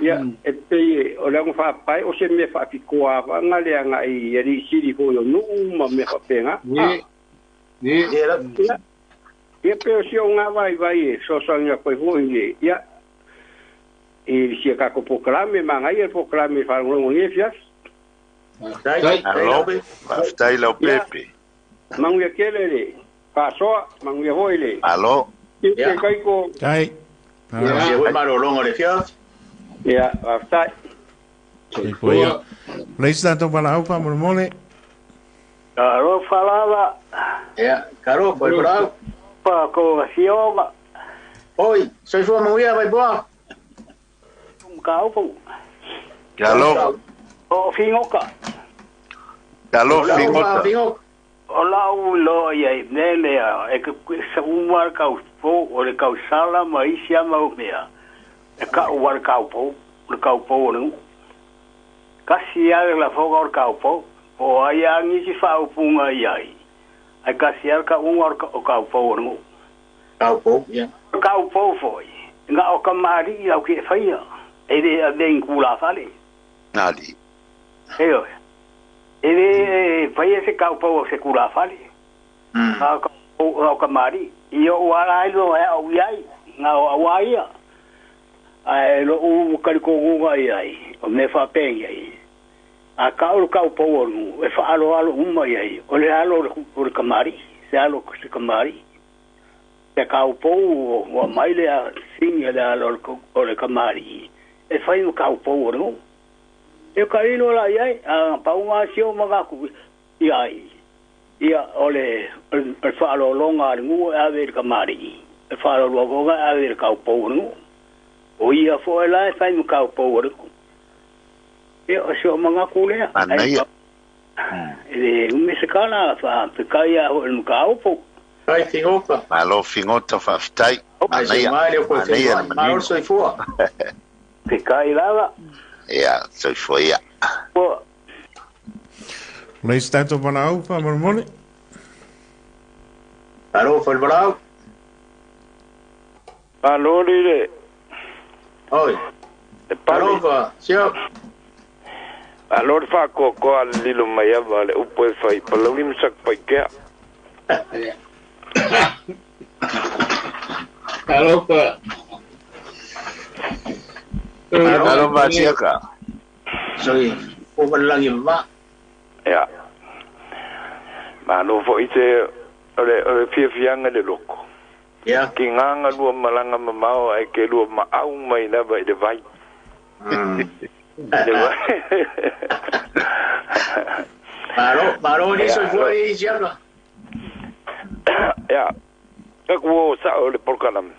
Ia e pei o le ago faapae o se mea faapikoa faga le agaʻi alii sili foi o nuu ma mea faapega. Ia pe o si o ngā vai vai e sosoagia koe foi le ia i sia kako pokalame ma ngai e pokalame whalongolongo ni e fiafi. Alo, whaftai lau pepe. Manguia kele le, whasoa, manguia hoi le. Alo. Te kaiko. Tai. Ia hoi marolongo le fiafi. Ia, whaftai. Soifua. Leisi tātou wala au whamoromole. Karo whalava. Ia, karo, koi parau. Pa ko fioga. Oi, soifua manguia vai boa. Kaupu. Kalo. O fingoka. Kalo fingota. O lau lo ia i nele a e sa umar kau po o le kau sala ma isi ama o mea. E ka o le kau po, le kau po o le Kasi a la foga o kau po, o ai a ngisi fa upunga i ai. Ai kasi a ka umar o kau po o le Kau po, ia. Kau po foi. Nga o ka mari au ke whaia. E le a le kula fale. Nali. Eo. E le whaia se kau po o se kula fale. Nga o ka mari. I o ara ai lo e au iai. Nga o awa ia. Ai lo u kariko ngunga i ai. O me whapengi ai. A ka o kau po o ngu. E whaalo alo uma i ai. O le alo o le kamari. Se alo se kamari. Te kau po o mai le a singi le alo o le kamari. E whai mo kau po o ngu. E ka ino la iai, a paunga sio magaku iai. Ia o le whaalolonga a ngu e ave le kamari. E whaalolonga e ave le kau po o ngu. O ia fo e la e whai mo kau po o ngu. Ia o sio magaku lea. Anaia. E le umesekana wha pekai a ho e mkau po. Ai, fingota. Malo fingota whaftai. Ai se mai le ko te ma o soifua. Te kai lava. Ia, soifua ia. Le isi tatou valaau faamolemole. Alo, fa le valaau. Malo le. Oi. Le pale. Alo fa, sia. Malo le whaakoakoa le lilo mai ava le upo e whai. Palauli masak paikea. Alo fa. Alo fa siaka. Sorry, o valangi ma. Ia. Malo fo i te o le fiafiaga le loko. Ia. Ki nganga lua malanga mamao ai ke lua maau mai lava i le vai. Le vai. Malo, malo ni soifua i siaka. Ia. Ka kuo sa o le polokalame.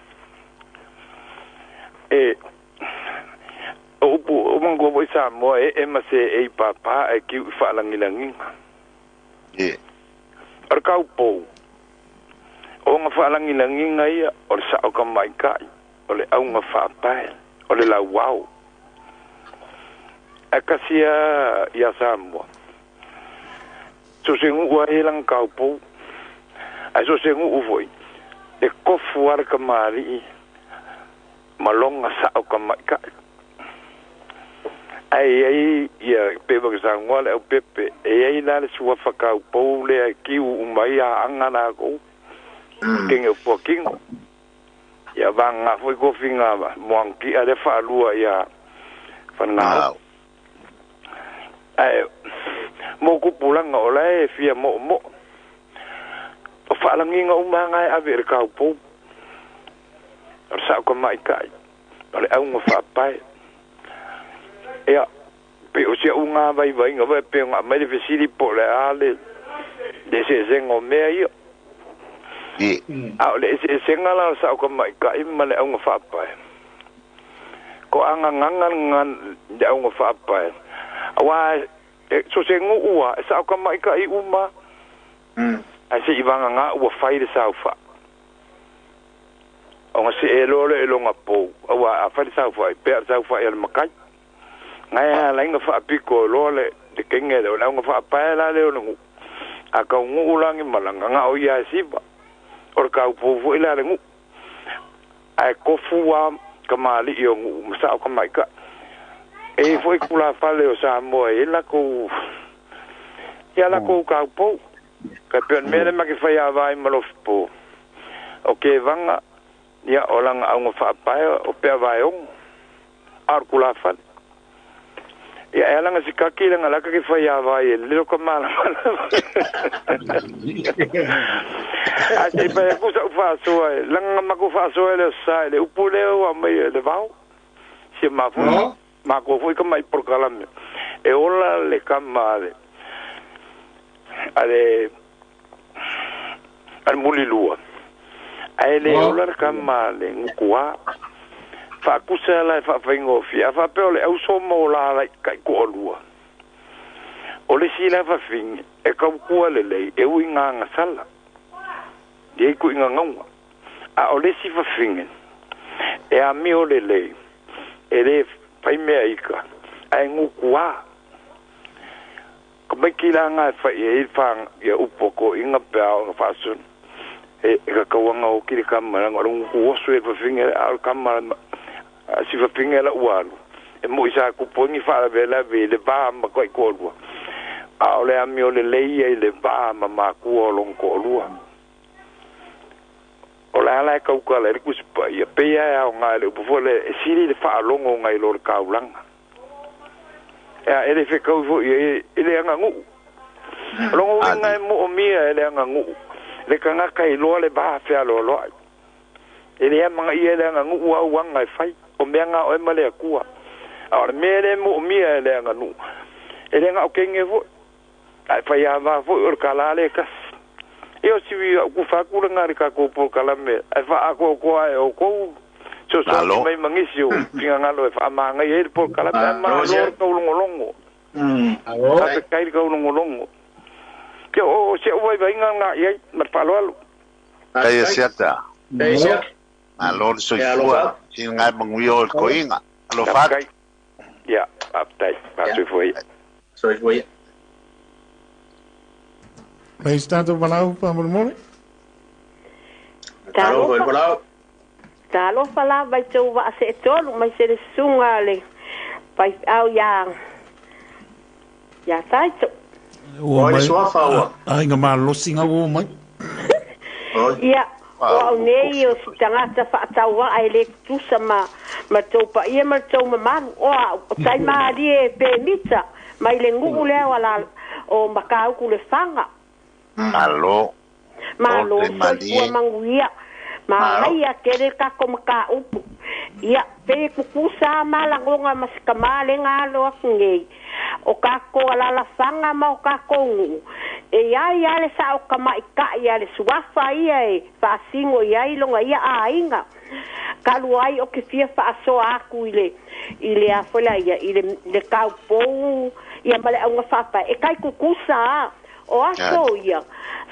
E o upu o mango mo i Samoa e e ma se e i pāpā e ki u whaalangilangiga. E. O le kaupou. O nga whaalangilangiga ia o le sao ka maikai, o le aunga whaapae, o le lauau. A kasia ia Samoa. So se ngu ua e lang kaupou. Ai so se ngu ufoi. Le kofu ara ka maari malonga sao ka maikai. Ai ai ia pepa ka sangoa le au pepe e ai la le sua whakaupou le a kiu umai a anga na kou kenge o puakingo. Ia vanga foi kofinga moanki a le whaalua ia whanau. Ai mo kupulanga o lae fia mo mo. O whaalanginga umanga e ave le kaupou. O le sao ka maikai. O le aunga whaapae. Ia, pe o sia unga vai vai nga vai pe nga mai le fesili po le a le le se se ngo mea ia. E. A o le se se nga la sa o ka mai ka i ma le aunga whaapae. Ko anga nganga ngan le aunga whaapae. Awa so se ngu ua e sa o ka mai ka i uma. Ai se i vanga ngā ua whai le sau wha. O nga se e lolo e longa pou. Awa a whai le sau wha i pea le sau wha i ale makai. Ngai a lainga whaapiko loa le te kenge le o launga whaapae la le o le ngu. A kau ngu ulangi malanga ngā o ia e siva. O le kau pōfu i la le ngu. Ai kofu wa ka maali i o ngu masa o ka maika. E foi kula whale o Samoa e la kou. Ia la kou kau pou. Ka peon mele maki whai a vai malofi pō. O ke vanga ia o langa aunga whaapae o pea vai ongo. Ar kula whale. Ia e alanga si kaki langa laka ki whai a vai e lilo ka mala mala. A te pai kusa u whaasoa e langa maku whaasoa e le sa e le upu leo a mai e le vau. Si mafu. Mako fui ka mai polokalame. E ola le kama ale. Ale ale mulilua. Ae le ola le kama le ngukua. Whaakusa la e whaawhaingofi. A whaapeo le auso mo la la kai ko olua. O le si la whawhingi e kaukua le lei e ui ngā ngasala. Ia iku i ngā ngaunga. A o le si whawhingi e a mio le lei e le whaimea ika. A e ngukua. Ka mai ki la ngā e whai e i whang ia upoko i ngā pea o ngā whaasun. E ka kauanga o kiri kamara ngā nguku osu e whawhingi a o kamara si whawhingi la ualu. E mo isa kupongi whaara vela ve le vā ma koi kōlua. A o le ami o le leia i le vā ma mākua o long kōlua. O le ala e kaukala e le kusipa ia pea e ao ngā le upufo le e siri le whaalongo ngai lo le kaulanga. Ea e le whekau fo ia e le anga nguu. Longo winga e mo o mia e le anga nguu. Le kangaka i loa le vā whea loa loa. E le amanga ia e le anga nguu au anga e whai. O mea ngā o e male akua. A o le mea le mo o mia e le anga nuu. E le anga o kenge fo. Ai whai a wā fo o le kala le kasi. E o siwi au ku whakura ngā re ka kōpō kalame. Ai wha ako koa e o kou. So so mai mangisi o pinga ngalo e wha maangai e le pō kalame. Ai maa loa le kaulongolongo. A te kai le kaulongolongo. Kia o se uai vai ngā ngā iai, mat whaloalo. Kai e siata. Kai siata. Malo le soifua. Sina ngai manuia o le koiga. Alofa atu. Ia, faafetai. Faasoifua ia. Soifua ia. Mai se tatou valaau faamolemole. Talofa i le valaau. Talofa lava i tou vaa seetolu mai se le susuga le faifeau ia ia Taito. Ua mai aiga malosi ga ua mai. Ia, o au nei o si tagata faatauaa e lē tutusa ma ma tou paia ma le tou mamalu. O au o taimalie pemita mai le nuu lea o ala o Makauku le Faga. Malo. Malo soifua manuia. Manaia tele kako makaupu. Ia, pe kukusa ma lagoga ma se kamalega alo aku nei. O kako alalafaga ma o kakou nuu. E iai a le sao kamaʻitaʻi a le suafa ia e faasigo i ai loga ia aiga. Talu ai o ke fia faasoa aku i le i le a foi la ia i le le kaupou ia ma le auga faapae e kai kukusa a o aso ia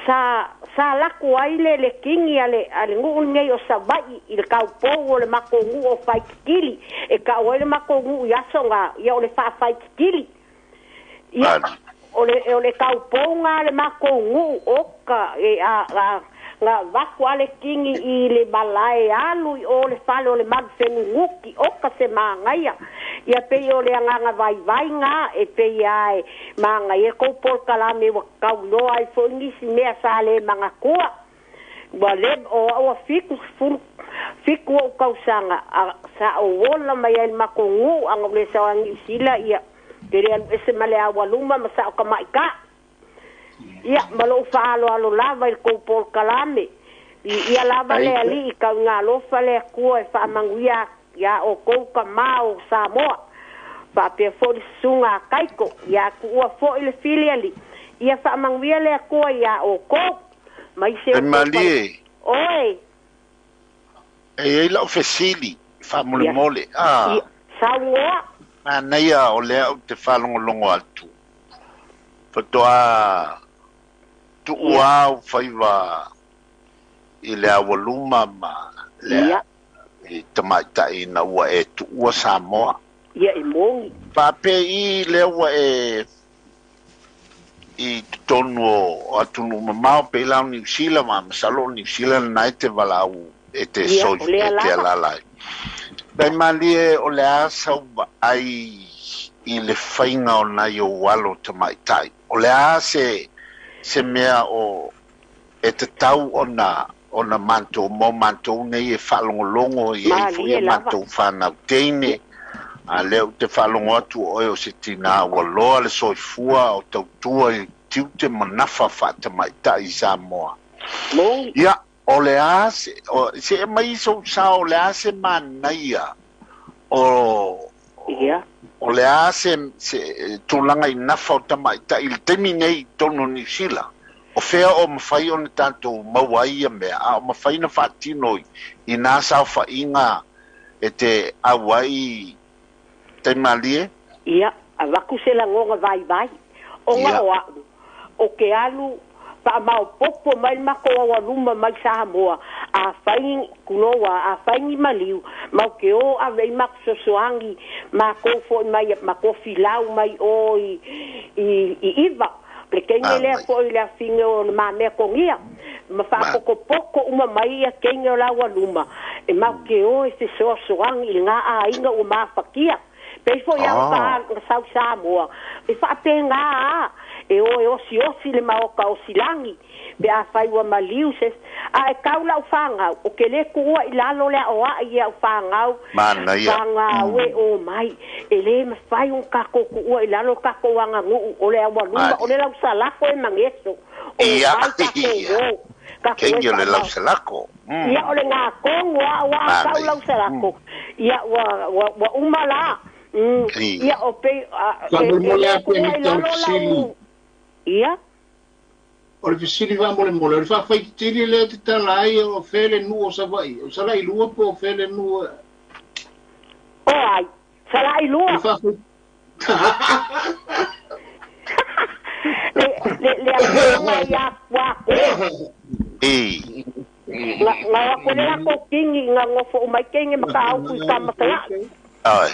sa sa lako ai le le kingi a le a le nuu lenei o Savai'i i le kaupou o le makou nuu o Faititili e ka'u ai le makou nuu i aso ga ia o le faafaititili ia o le o le kaupouga a le makou nuu oka e a a na vaku a le kingi i le malae alu i o le fale o le malufeguguki oka se magaia ia pei o le agaga vaivai ga e pei a e magaia kou polokalame ua kauloa ai fo'i nisi mea sa lē magatua ua le o a'u ua 77 o'u tausaga a sa ou ola mai ai le makou nuu aga ou le sao ai Niusila ia ke le alu ese ma le aualuma ma sa'o kamaʻitaʻi ia ma lo'u faaaloalo lava i le kou polokalame i ia lava le alii kauigalofa le Atua e faamanuia iā outou kamā o Samoa faapea fo'i le susuga a Taito ia tuua fo'i le filialii ia faamanuia le Atua iā outou mai se E o tou malie. Oe. E i ai lau fesili Ia faamolemole. A ia saunoa. Manaia o lea ou te faalogologo atu. Faatoa tuua au faiva i le aualuma ma le i tamaitai ina ua e tuua Samoa. Ia e moni. Faapei lea ua e i totonu o atunuu mamao pei la o Niu Sila ma masalo o Niu Sila lena e te valaau e te Ia soi o lea e te lava. alaala ai. Taimalie o le a sau vaai i le faiga o nai ou alo tamaitai. O le a se se mea o e tatau ona ona matou mo matou nei e faalogologo i ai fo'i Malie a lava. matou fanau teine. A lea ou te faalogo atu o oe o se tinā ua loa le soifua o tautua i tiute ma nafa faatamaitai i Samoa. Moni. Ia, o le a se, o, se e mai sou sao o le a se manaia o Ia. o le a se, se tulaga i nafa o tamaitai i le taimi nei i totonu o Niu Sila. O fea o mafai ona tatou maua ai ia mea, a o mafai na faatino i, i nā saofaiga e te auai taimalie. Ia, avatu se lagoga vaivai. Ona Ia. o a'u, o ke alu faamaopopo mai le makou aualuma mai Samoa, a fai kuloa, a fai ni maliu, mau ke o ave i maku sosoagi, makou fo'i mai ma kofilau mai o i, i, i iva. Le keine lea Manaia. fo'i le afine o le mamea kogia. Ma Ma, faapokopoko uma mai ia keine o lau aluma. E mau ke o e fesoasoagi i le ngā aiga ua mafakia. Pei fo'i au oh, ka sau Samoa. E faapegā a e o e osi osi le maoka o silangi. Pe a fai ua maliu se a e kau lau whangau. O ke le kuua i lalo lea o a i au whangau. manaia. Whangau e o mai. E le mawhai un kako kuua i lalo kako anga nguu. O le awaluma, o Malie. le lau salako e mangeso. O Ia, mai kako ia. o. Kako e Kengi o le whamau. lausalako. Ia o le ngā kongo a ua a kau Manaia. lau salako. Ia ua, ua, ua umala. Ia o pe, a, e, e Faamolemole le a kuua i pemita o le lalo fesili. lau. Ia. O le fesili faamolemole, o le faafaititili lea te tala ai o fea le nuu o Savaii. O Salailua po o fea le nuu O ai. Salai o le lua. faafai Le, le, le afioga ia wako. E. Nga ko le ko kingi nga ngofo mai kenge maka au ku ka masala. Ai.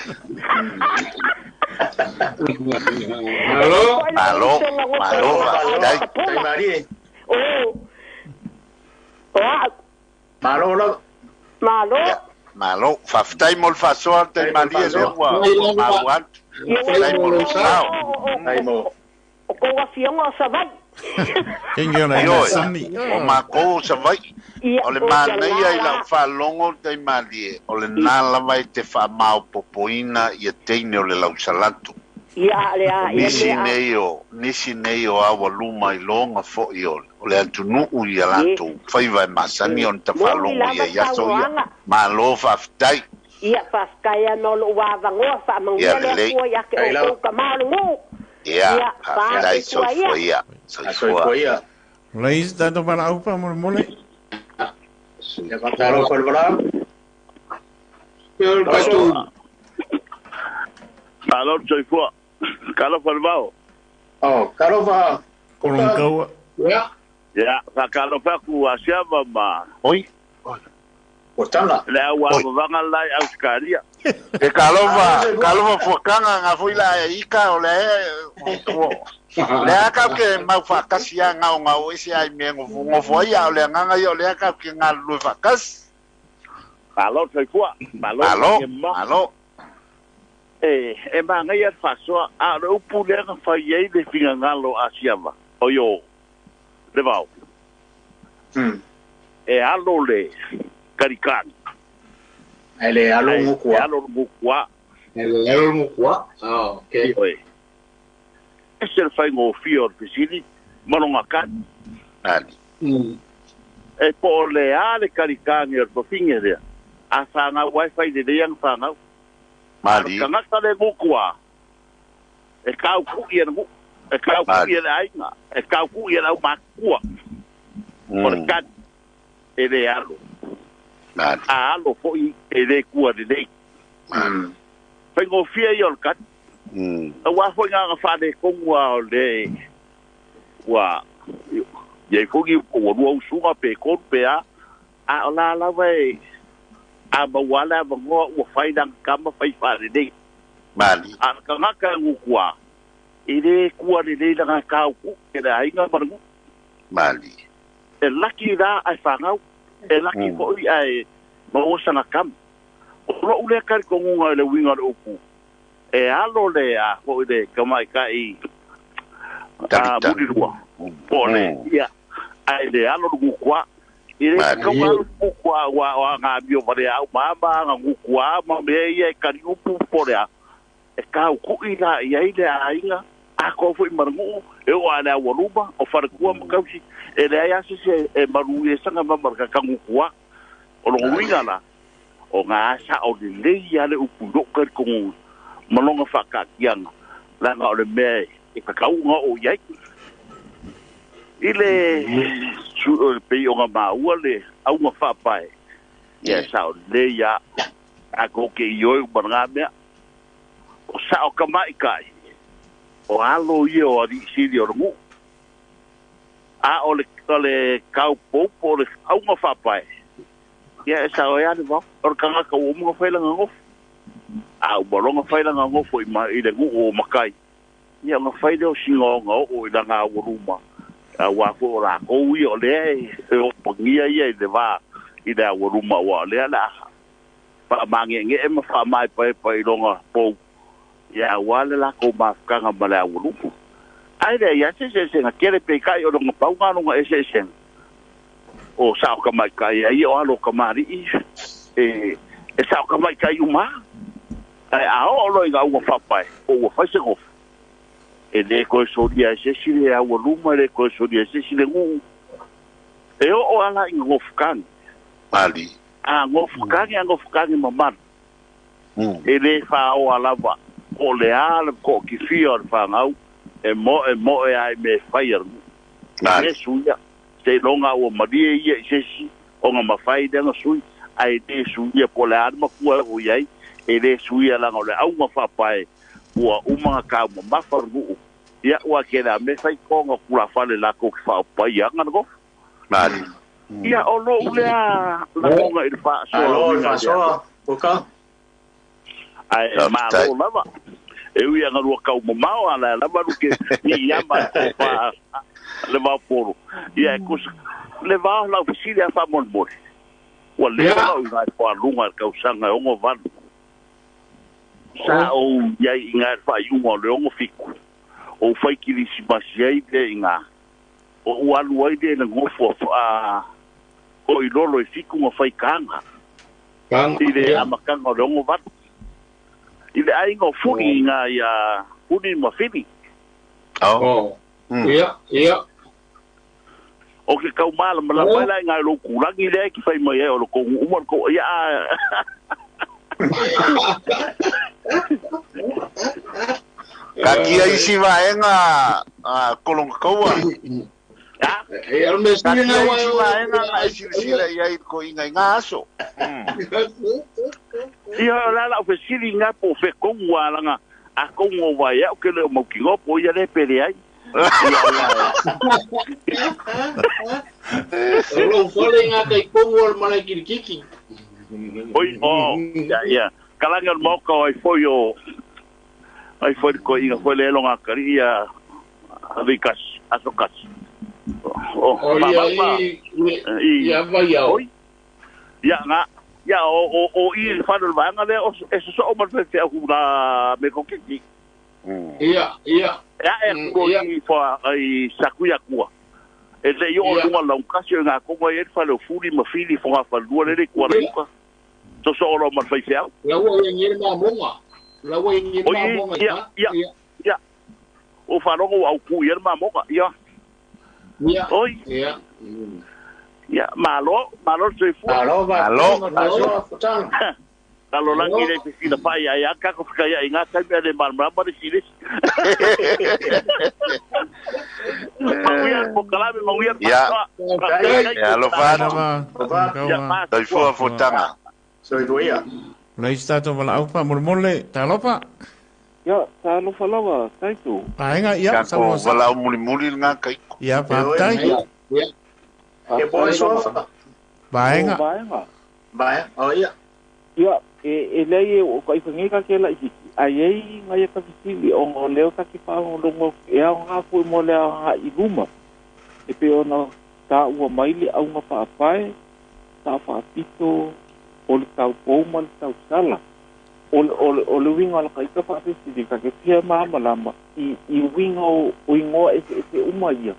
Malo. Malo, malo, dai. Tai Marie. Oh. Oh. Malo la. Malo. Malo, faafetai mo le faasoa le taimalie lea ua maua atu. Faafetai mo lou sao. O kou afioga o Savaii. Ioe, o makou o Savaii. O le manaia i lau faalogo le taimalie, o lenā lava e te faamaopopoina ia teine o le lausalatu. Nisi nei o nisi nei o aualuma i loga fo'i o le atunuu ia latou faiva e masani ona tafalogo ia i aso ia. Malo faafetai. Ia faafetai ana o lou avanoa faamanuia le Atua ia te outou tama o le nuu. Ia faafetai soifua ia. Soifua ia. Leis tatou valaau faamolemole. Ia faatalofa le valaau. Malo le soifua. Talofa le vao. Oh, talofa. Kolonkaua. Ia. Ia, faatalofa atu Asiama ma Oi. Potala. Le au avavaga la i Ausikalia. E talofa, talofa fuakaga ga foi la ika o le le a kau ke mau faatasi a gaogao ese ai mea gofogofo ai a o le agaga ia o lea kau ke galulue faatasi. Malo le soifua. Malo. Malo, malo. E magaia le faasoa a o le upu lea na fai ai le figagalo a Siama o io le vao. E alo le kalikani. E le alo ngukua. E alo ngukua. E le alo ngukua. Ah, okay. Oi. Ese le faigofie o le fesili ma loga kani. Ali. E po o le a le kalikani o le fafine lea. A whangau ai whai le leang whangau. Mali. Tagata le ngukua. E kau kui e ngu. E kau kui e le ainga. E kau kui e le au makua. O le kani. E le alo. Mali. A alo foi e le kua le lei. Whaingofia i o le kani. Ua foi ngā whane kongua o le ua iai foi ua lua usuga pe kolu pe a a o la lava e a maua le avanoa ua fai lana kama fai faalelei. Mali. A le tagata e gukua e lē kua lelei lana kauku'u e le aiga ma le gu'u. Mali. E laki la ae fagau e laki fo'i ae maua sana kama. O lo'u lea talitonuga i le uiga o le upu e alo le a fo'i le tamaita'i a mulilua po o le ia ae le alo le gukuā i le tatauga alo le gukuā ua o agamio valea'u ma ama aga gukuā ma mea ia e kaliupu po o le a e kauku'i la i ai le aiga atoa fo'i ma le nu'u e oo a le aualuma o falekua ma tausi e leai a sese e malu i e saga ma ma le kakagukuā o logo uiga la o gā sa'o lelei a le upu i lo'u talitonuga ma loga faaka'atiaga laga o le mea e kakauga oo i ai i le pei o maua le auga faapae ia sa'o lelei a tatou ke i oe uma lagā mea o sa'o tamaʻitaʻi o alo ia o aliʻi sili o le nuʻu a o le kaupou po o le auga faapae ia e sa'o ai a le vao o le tagata ua uma ona fai lana nofo a uma loa ona fai lana nofo i le nuʻu o matai ia ona fai lea o sigaoga oo i lana aualuma auā foi o lakou ia o lea e opagia ia i le vā i le aualuma ua o lea le a faamage'ege'e ma faamaepaepa i loga pou ia auā le lakou mafutaga ma le aualuma ae leai a se eseesega tele peita'i o loga pauga loga eseesega o sa'o tamaita'i ai o alo o kamali'i e sa'o tamaita'i umā ae a oo loa i gauga faapae po ua fai se gofa e lē toe solia e se isi le aualuma e lē toe solia e se isi le nu'u e oo ala i gofukagi. Mali. A gofukagi a gofukagi mamalu e lē faaoa lava po o le a le to'atifia o le fagau e mo'emo'e a i mea e fai a le nu'u e lē suia seiloga ua malie ia i se isi ona mafai lea na sui ae lē suia po o le a le makua e oo i ai e lē suia laga o le auga faapae ua uma na taumamafa le nu'u ia ua kele a mea fai toga tulafale latou ke faaopai aga le gofa. Mali. Ia o lou lea lagoga i le faasoa Alo le faasoa oka. Ae malo lava. E ui anga lua kau mamao a la lava luke ni iama e pa le vao polo. Ia e kusa le vao lau fesili a faamolemole. Ua leva lau i ngai faaaluga i le tausaga e 68. Sa ou iai i ngai le faaiuga o le 67. Ou fai kilisimasi ai lea i ngā. O u alu ai lea i le gofu a o i lolo e fiku nga fai kanga. I le amataga o le 68. I le aiga o Funi i ngā ia Funi ma Fili. Oh. Ia, ia. O ke kau malamalama ai la i ngā lou kulagi lea e ke fai mai ai o le kou uma le kou ia Ka kia isi vaega a kolonga kaua. E al me Ka sili kia na wa isi vaega na e silasila i ai ko inga i ngā aso. Ia o la lau fesili ngā po fe kongu a langa a kongu o vai au ke le o maukingo po ia le pele ai. O lou fale ngā kai kongu o le malai kirikiki. Oi, oh, ia, ia. Kalanga o le maoka o ai foi o ai foi ko inga foi le longa kari ia avikas asokas. O, O ia i ia vai au. Oi. Ia nga ia o i le falo le vaega lea o e soso ma le fe au la me ko kiki. Ia, ia. Ia e ko i fa ai sakuia kua. E le yo lunga la kasi nga ko ngai e falo fuli ma fili fo nga falua le kua la uka. Soso o lo ma fe fe au. La ua i ngir ma monga. La ua i ngir ma monga. Ia, ia, ia. O faalogo au ku ia ma monga. Ia. Ia. Oi. Ia. Ia, malo, malo soifua. Malo, Malo. malo, futanga. Kalo langi le fesila pai ai a kako whakaia i ngā taimi a le malamalama le silesi. Mauia po kalame, mauia Ia. pasoa. Ia alofa atu. Lava. Soifua fotanga. Soifua ia. Lai tatou valaau faamolemole talofa. Ia, talofa lava, taitu. Vaega ia Kako saunoa sa. walau mulimuli ngā kaiko. Ia faafetai. Ia. E boe sofa. Vaega. Vaega. Vai, o ia. Ia, e lei e o ka ifangika ke la hiki. Ai ei ngai ka fisili o ngā leo ka ki whaangolongo e au ngā fui mo leo ngā i luma. E pe ona tā ua maile au ngā whaapae, tā whaapito, o le tau pōma le tau sala. O le winga la kaika whaafisili ka ke pia maamalama i winga o ingoa e se uma ia.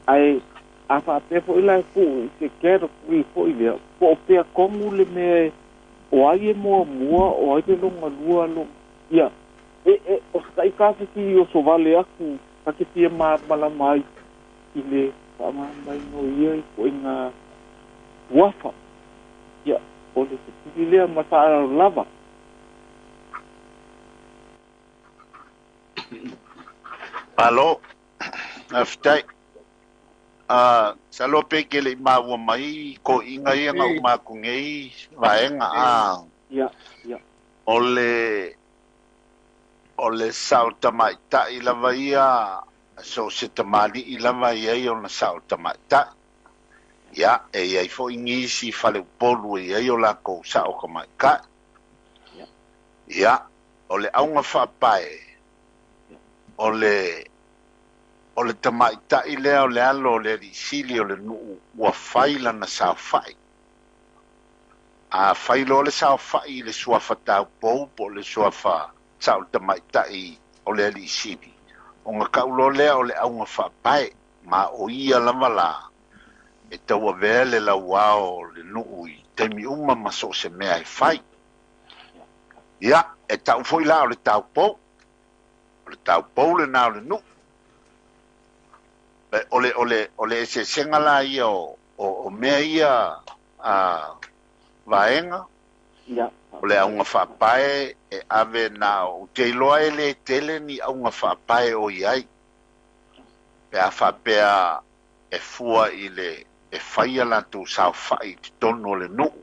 Ai a whaapea fo ila e pu i se kera pui fo i lea. Po o pea kongu le mea o ai e mua mua, o ai le longa lua longa. Ia, e o se kai o so vale aku, ka ke fia malamalama ai i le whaamamai no ia i ko inga wafa. Ia, o le te tili lea ma whaararo lava. Malo. Aftai. Sa lo pe ke le maua mai ko inga ia ngau maku ngei vaega a. Ia, ia. O le sao tamaitai lava ia so se tamali'i lava ia i ona sao tamaitai. Ia, e iai foi ngisi fale upolu e iai o lākou sao tamaitai. Ia, o le auga faapae o le tamaitai lea o le alo o le aliisili o le nuu ua fai lana saofa'i. A fai loa le saofa'i i le suafa taupou po o le suafa sa'o le tamaitai o le aliisili, ona ka'u loa lea o le auga faapae ma o ia lava la e tauavea le lauao o le nuu i taimi uma ma so o se mea e fai. Ia, e ta'u foi la o le taupou. O le taupou lenā o le nuu. O le eseesega la ia o mea ia a vaega. Ia. O le auga faapae e ave na o te iloa e lē tele ni auga faapae o i ai. Pe a faapea e fua i le e faia latou saofa'i i totonu o le nuu.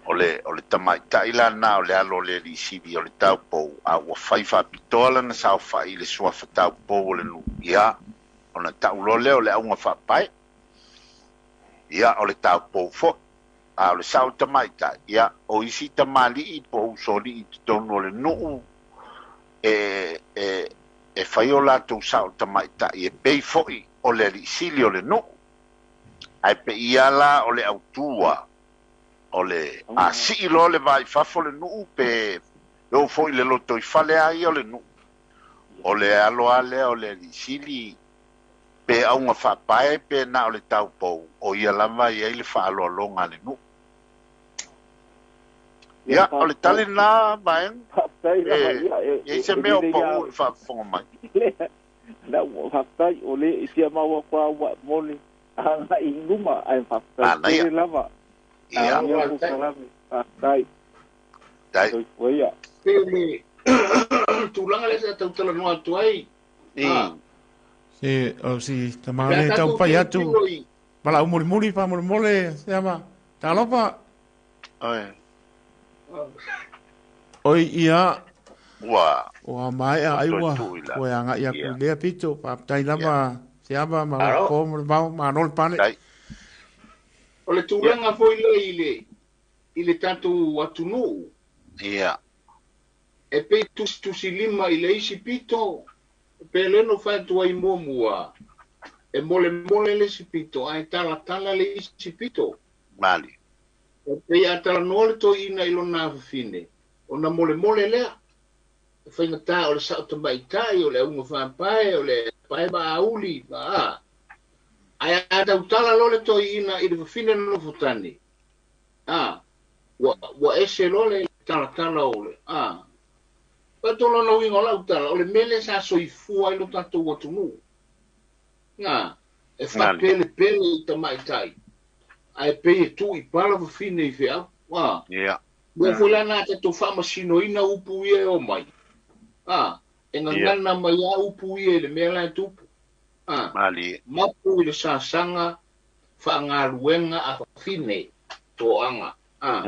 O le tamaitai lanā o le alo o le aliisili o le taupou a ua fai faapitoa lana saofa'i i le suafa taupou o le nuu. Ia, ona ta'u loa lea o le auga faapae. Ia, o le taupou fo'i. A o le sa'o tamaita'i, ia, o isi tamali'i po o usoli'i i totonu o le nu'u e e e fai o latou sa'o tamaita'i e pei fo'i o le ali'i sili o le nu'u. Ae peia la o le autū a o le a si'i loa le va i fafo le nu'u pe oo fo'i i le lotoifale a ia o le nu'u. O le alo a lea o le ali'i sili pe auga faapae pe na o le taupou, o ia lava e i ai le faaaloaloga a le nu'u. Ia, o le tali lenā vaega. Faafetai lava, ia, e, i ai se e mea o lelei pa'ū lava. I le faafofoga mai. Lea, la ua faafetai, o le e fia maua atu lava ua mo le agai i luma, ae faafetai Manaia. tele lava. Ia. Manuia polokalame, faafetai. Dai. Soifua ia. Pei o le tulaga lea sa tautalanoa atu ai. Ah. Se o si Pe a tamā le tatou taumafai atu tilotilo i valaau mulimuli faamolemole Seama. Talofa. Oi. Oi ia Ua ua maea ai toe ua tuu i la. ua aga'i atu Ia. i lea pito. Faafetai lava Seama ma Alo. Lofo ma le Vao, malo le pale. Dai. O le tulaga foi lea i le i le tatou atunuu e pei tusitusilima i le isi pito pe le no fai atu ai muamua e molemole le isi pito ae talatala le isi pito. Mali. E pei a talanoa le toeaina i lona afafine ona molemole lea. E faigata o le sa'o tamaitai o le auga faapae o le pae maauli ma a. Ae a tautala loa le toeaina i le fafine nofotane, a, ua, ua ese loa le talatala o le, a. Faatolona uiga o lau tala, o le mea lea sa soifua ai lo tatou atunuu. Na, e faapelepele i tamaitai, ae pei e tuu i pala fafine i feau. A, mea foi la na tatou faamasinoina upu ia e o mai. A, e gagana mai a upu ia i le mea la e tupu. A, Mali. mapu i le sasaga faagaluega a fafine toaga. A,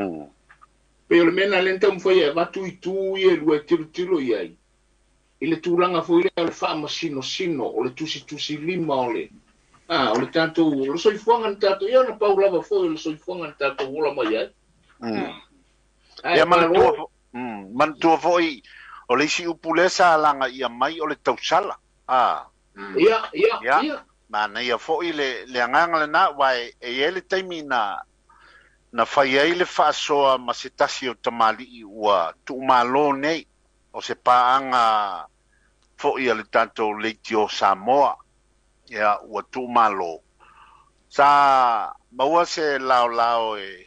pei o le mea na lea na taumafai e avatu i tu ia e lua e tilotilo i ai. I le tulaga foi lea o le faamasinosino, o le tusitusilima o le, a, o le tatou, o le soifuaga na tatou, ia ona pau lava foi o le soifuaga na tatou ola mai ai. Ae Ia manatua malo. Manatua fo'i o le isi upu lea sa lagaia mai o le tausala. A. Ia, ia, Ia. ia. Manaia fo'i le le agaga lenā uae e i ai le taimi na na fai ai le faasoa ma se tasi o tamali'i ua tu'umālō nei o se paaga fo'i a le tatou Leitio Samoa ia ua tu'umālō sa maua se laolao e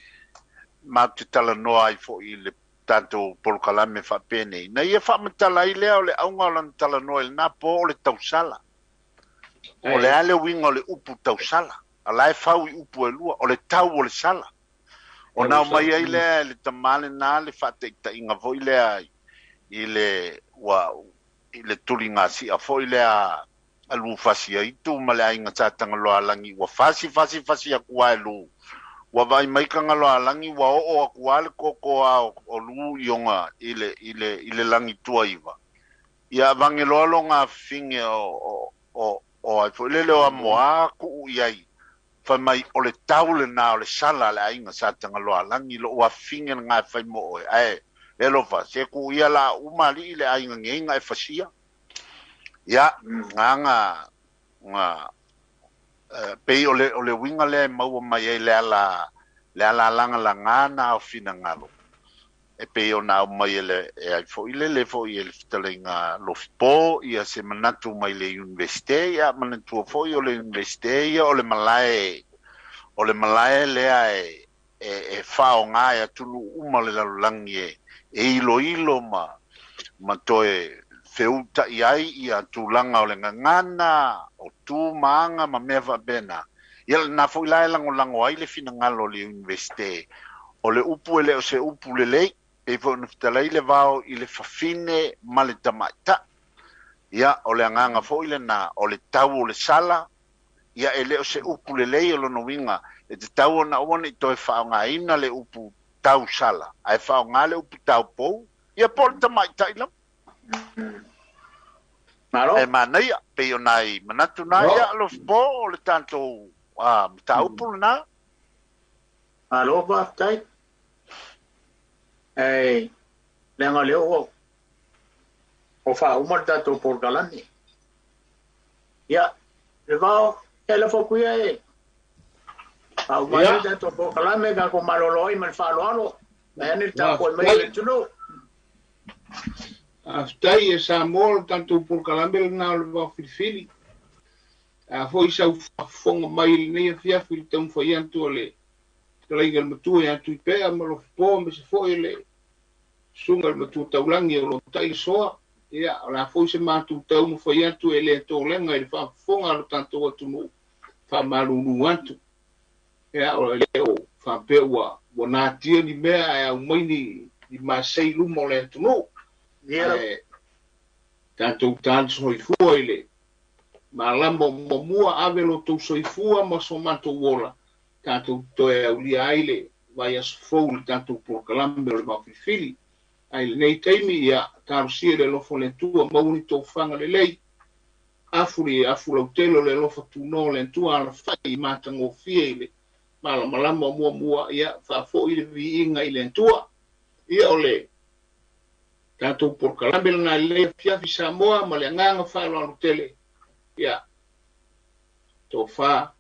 matou te talanoa ai fo'i i le tatou polokalame faapenei na ia faamatala ai lea o le auga o lana talanoa i lenā po o le tausala o le a le uiga o le upu tausala a la e fau i upu e lua o le tau o le sala ona aumai ai lea e le tamā lenā le faataʻitaʻiga foi lea i le ua i le tuligasi'a foi lea a lufasi ai tu ma le aiga sa Tagaloaalagi ua fasi fasi fasi aku a e lu ua vaai mai Tagaloaalagi ua oo aku a le koko a o lu i oga i le i le i le lagi tuaiva ia avage loa loga afifine o o o ai foi lele o amoā ku'u i ai fai mai o le tau lenā o le sala a le aiga sa Tagaloaalagi lo'u afifine lagā e fai mo oe ae le alofa se ku'u ia la uma ali'i le aiga nei na e fasia ia gaga ga pei o le o le uiga lea e maua mai ai le ala le ala lagalagā na o finagalo e pei ona aumai e le e ai fo'i lele fo'i e le fetalaiga Lofipō ia se manatu mai le Iunivesite ia manatua fo'i o le Iunivesite ia o le malae o le malae lea e e, e faaogā e atunuu uma o le lalolagi e e iloilo ma ma toe feuta'i ai ia tulaga o le gagana o tu ma aga ma mea faapena ia lenā fo'i la e lagolago ai le finagalo o le Iunivesite o le upu e le o se upu lelei pei foi ona fetalai le Vao i le fafine ma le tamaita'i ia o le agaga fo'i lenā o le tau o le sala ia e le o se upu lelei o lona uiga e tatau ona aua ne'i toe faaogāina le upu tausala ae faaogā le upu taupou ia po o le tamaita'i lava. Malo. E manaia pei o nai manatu na ia Alofipo o le tatou mataupu lenā. Malo faafetai. Ae leaga o lea ua ua faauma le tatou polokalame. Ia, le vao, e lafo atu ia e faauma ai le tatou polokalame, tatou malolo ai ma le faaaloalo. Ae ane le tapuai mai a le atunuu. Faafetai e Samoa le tatou polokalame lena o le Vao Filifili. A foi sau faafofoga mai i lenei afiafi i le taumafai atu a le fetalaiga i le matua ia Tuipea ma Lofipo aemaise foi le susuga i le matua taulagi o lo o tai le soa. Ia, o le a foi se matou taumafai atu e le tolega i le faafofoga a lo tatou atunuu, faamalulu atu. Ia, o le o faapea ua ua natia ni mea ae aumai ni ni masei i luma o le atunuu. Ia. Ae tatou tali soifua i le malama o muamua, ave lo tou soifua ma so matou ola, tatou toe aulia ai le vaiaso fou i le tatou polokalame o le Vaofilifili. Ae i lenei taimi, ia, talosia i le alofa o le Atua, maua ni tofaga lelei, afu le afu lautele o le alofa tunoa o le Atua, alafai i matagofie i le malamalama o muamua, ia, faafoi le viiga i le Atua. Ia, o le tatou polokalame lena i lenei afiafi Samoa ma le agaga faaaloalo tele, ia, tofa.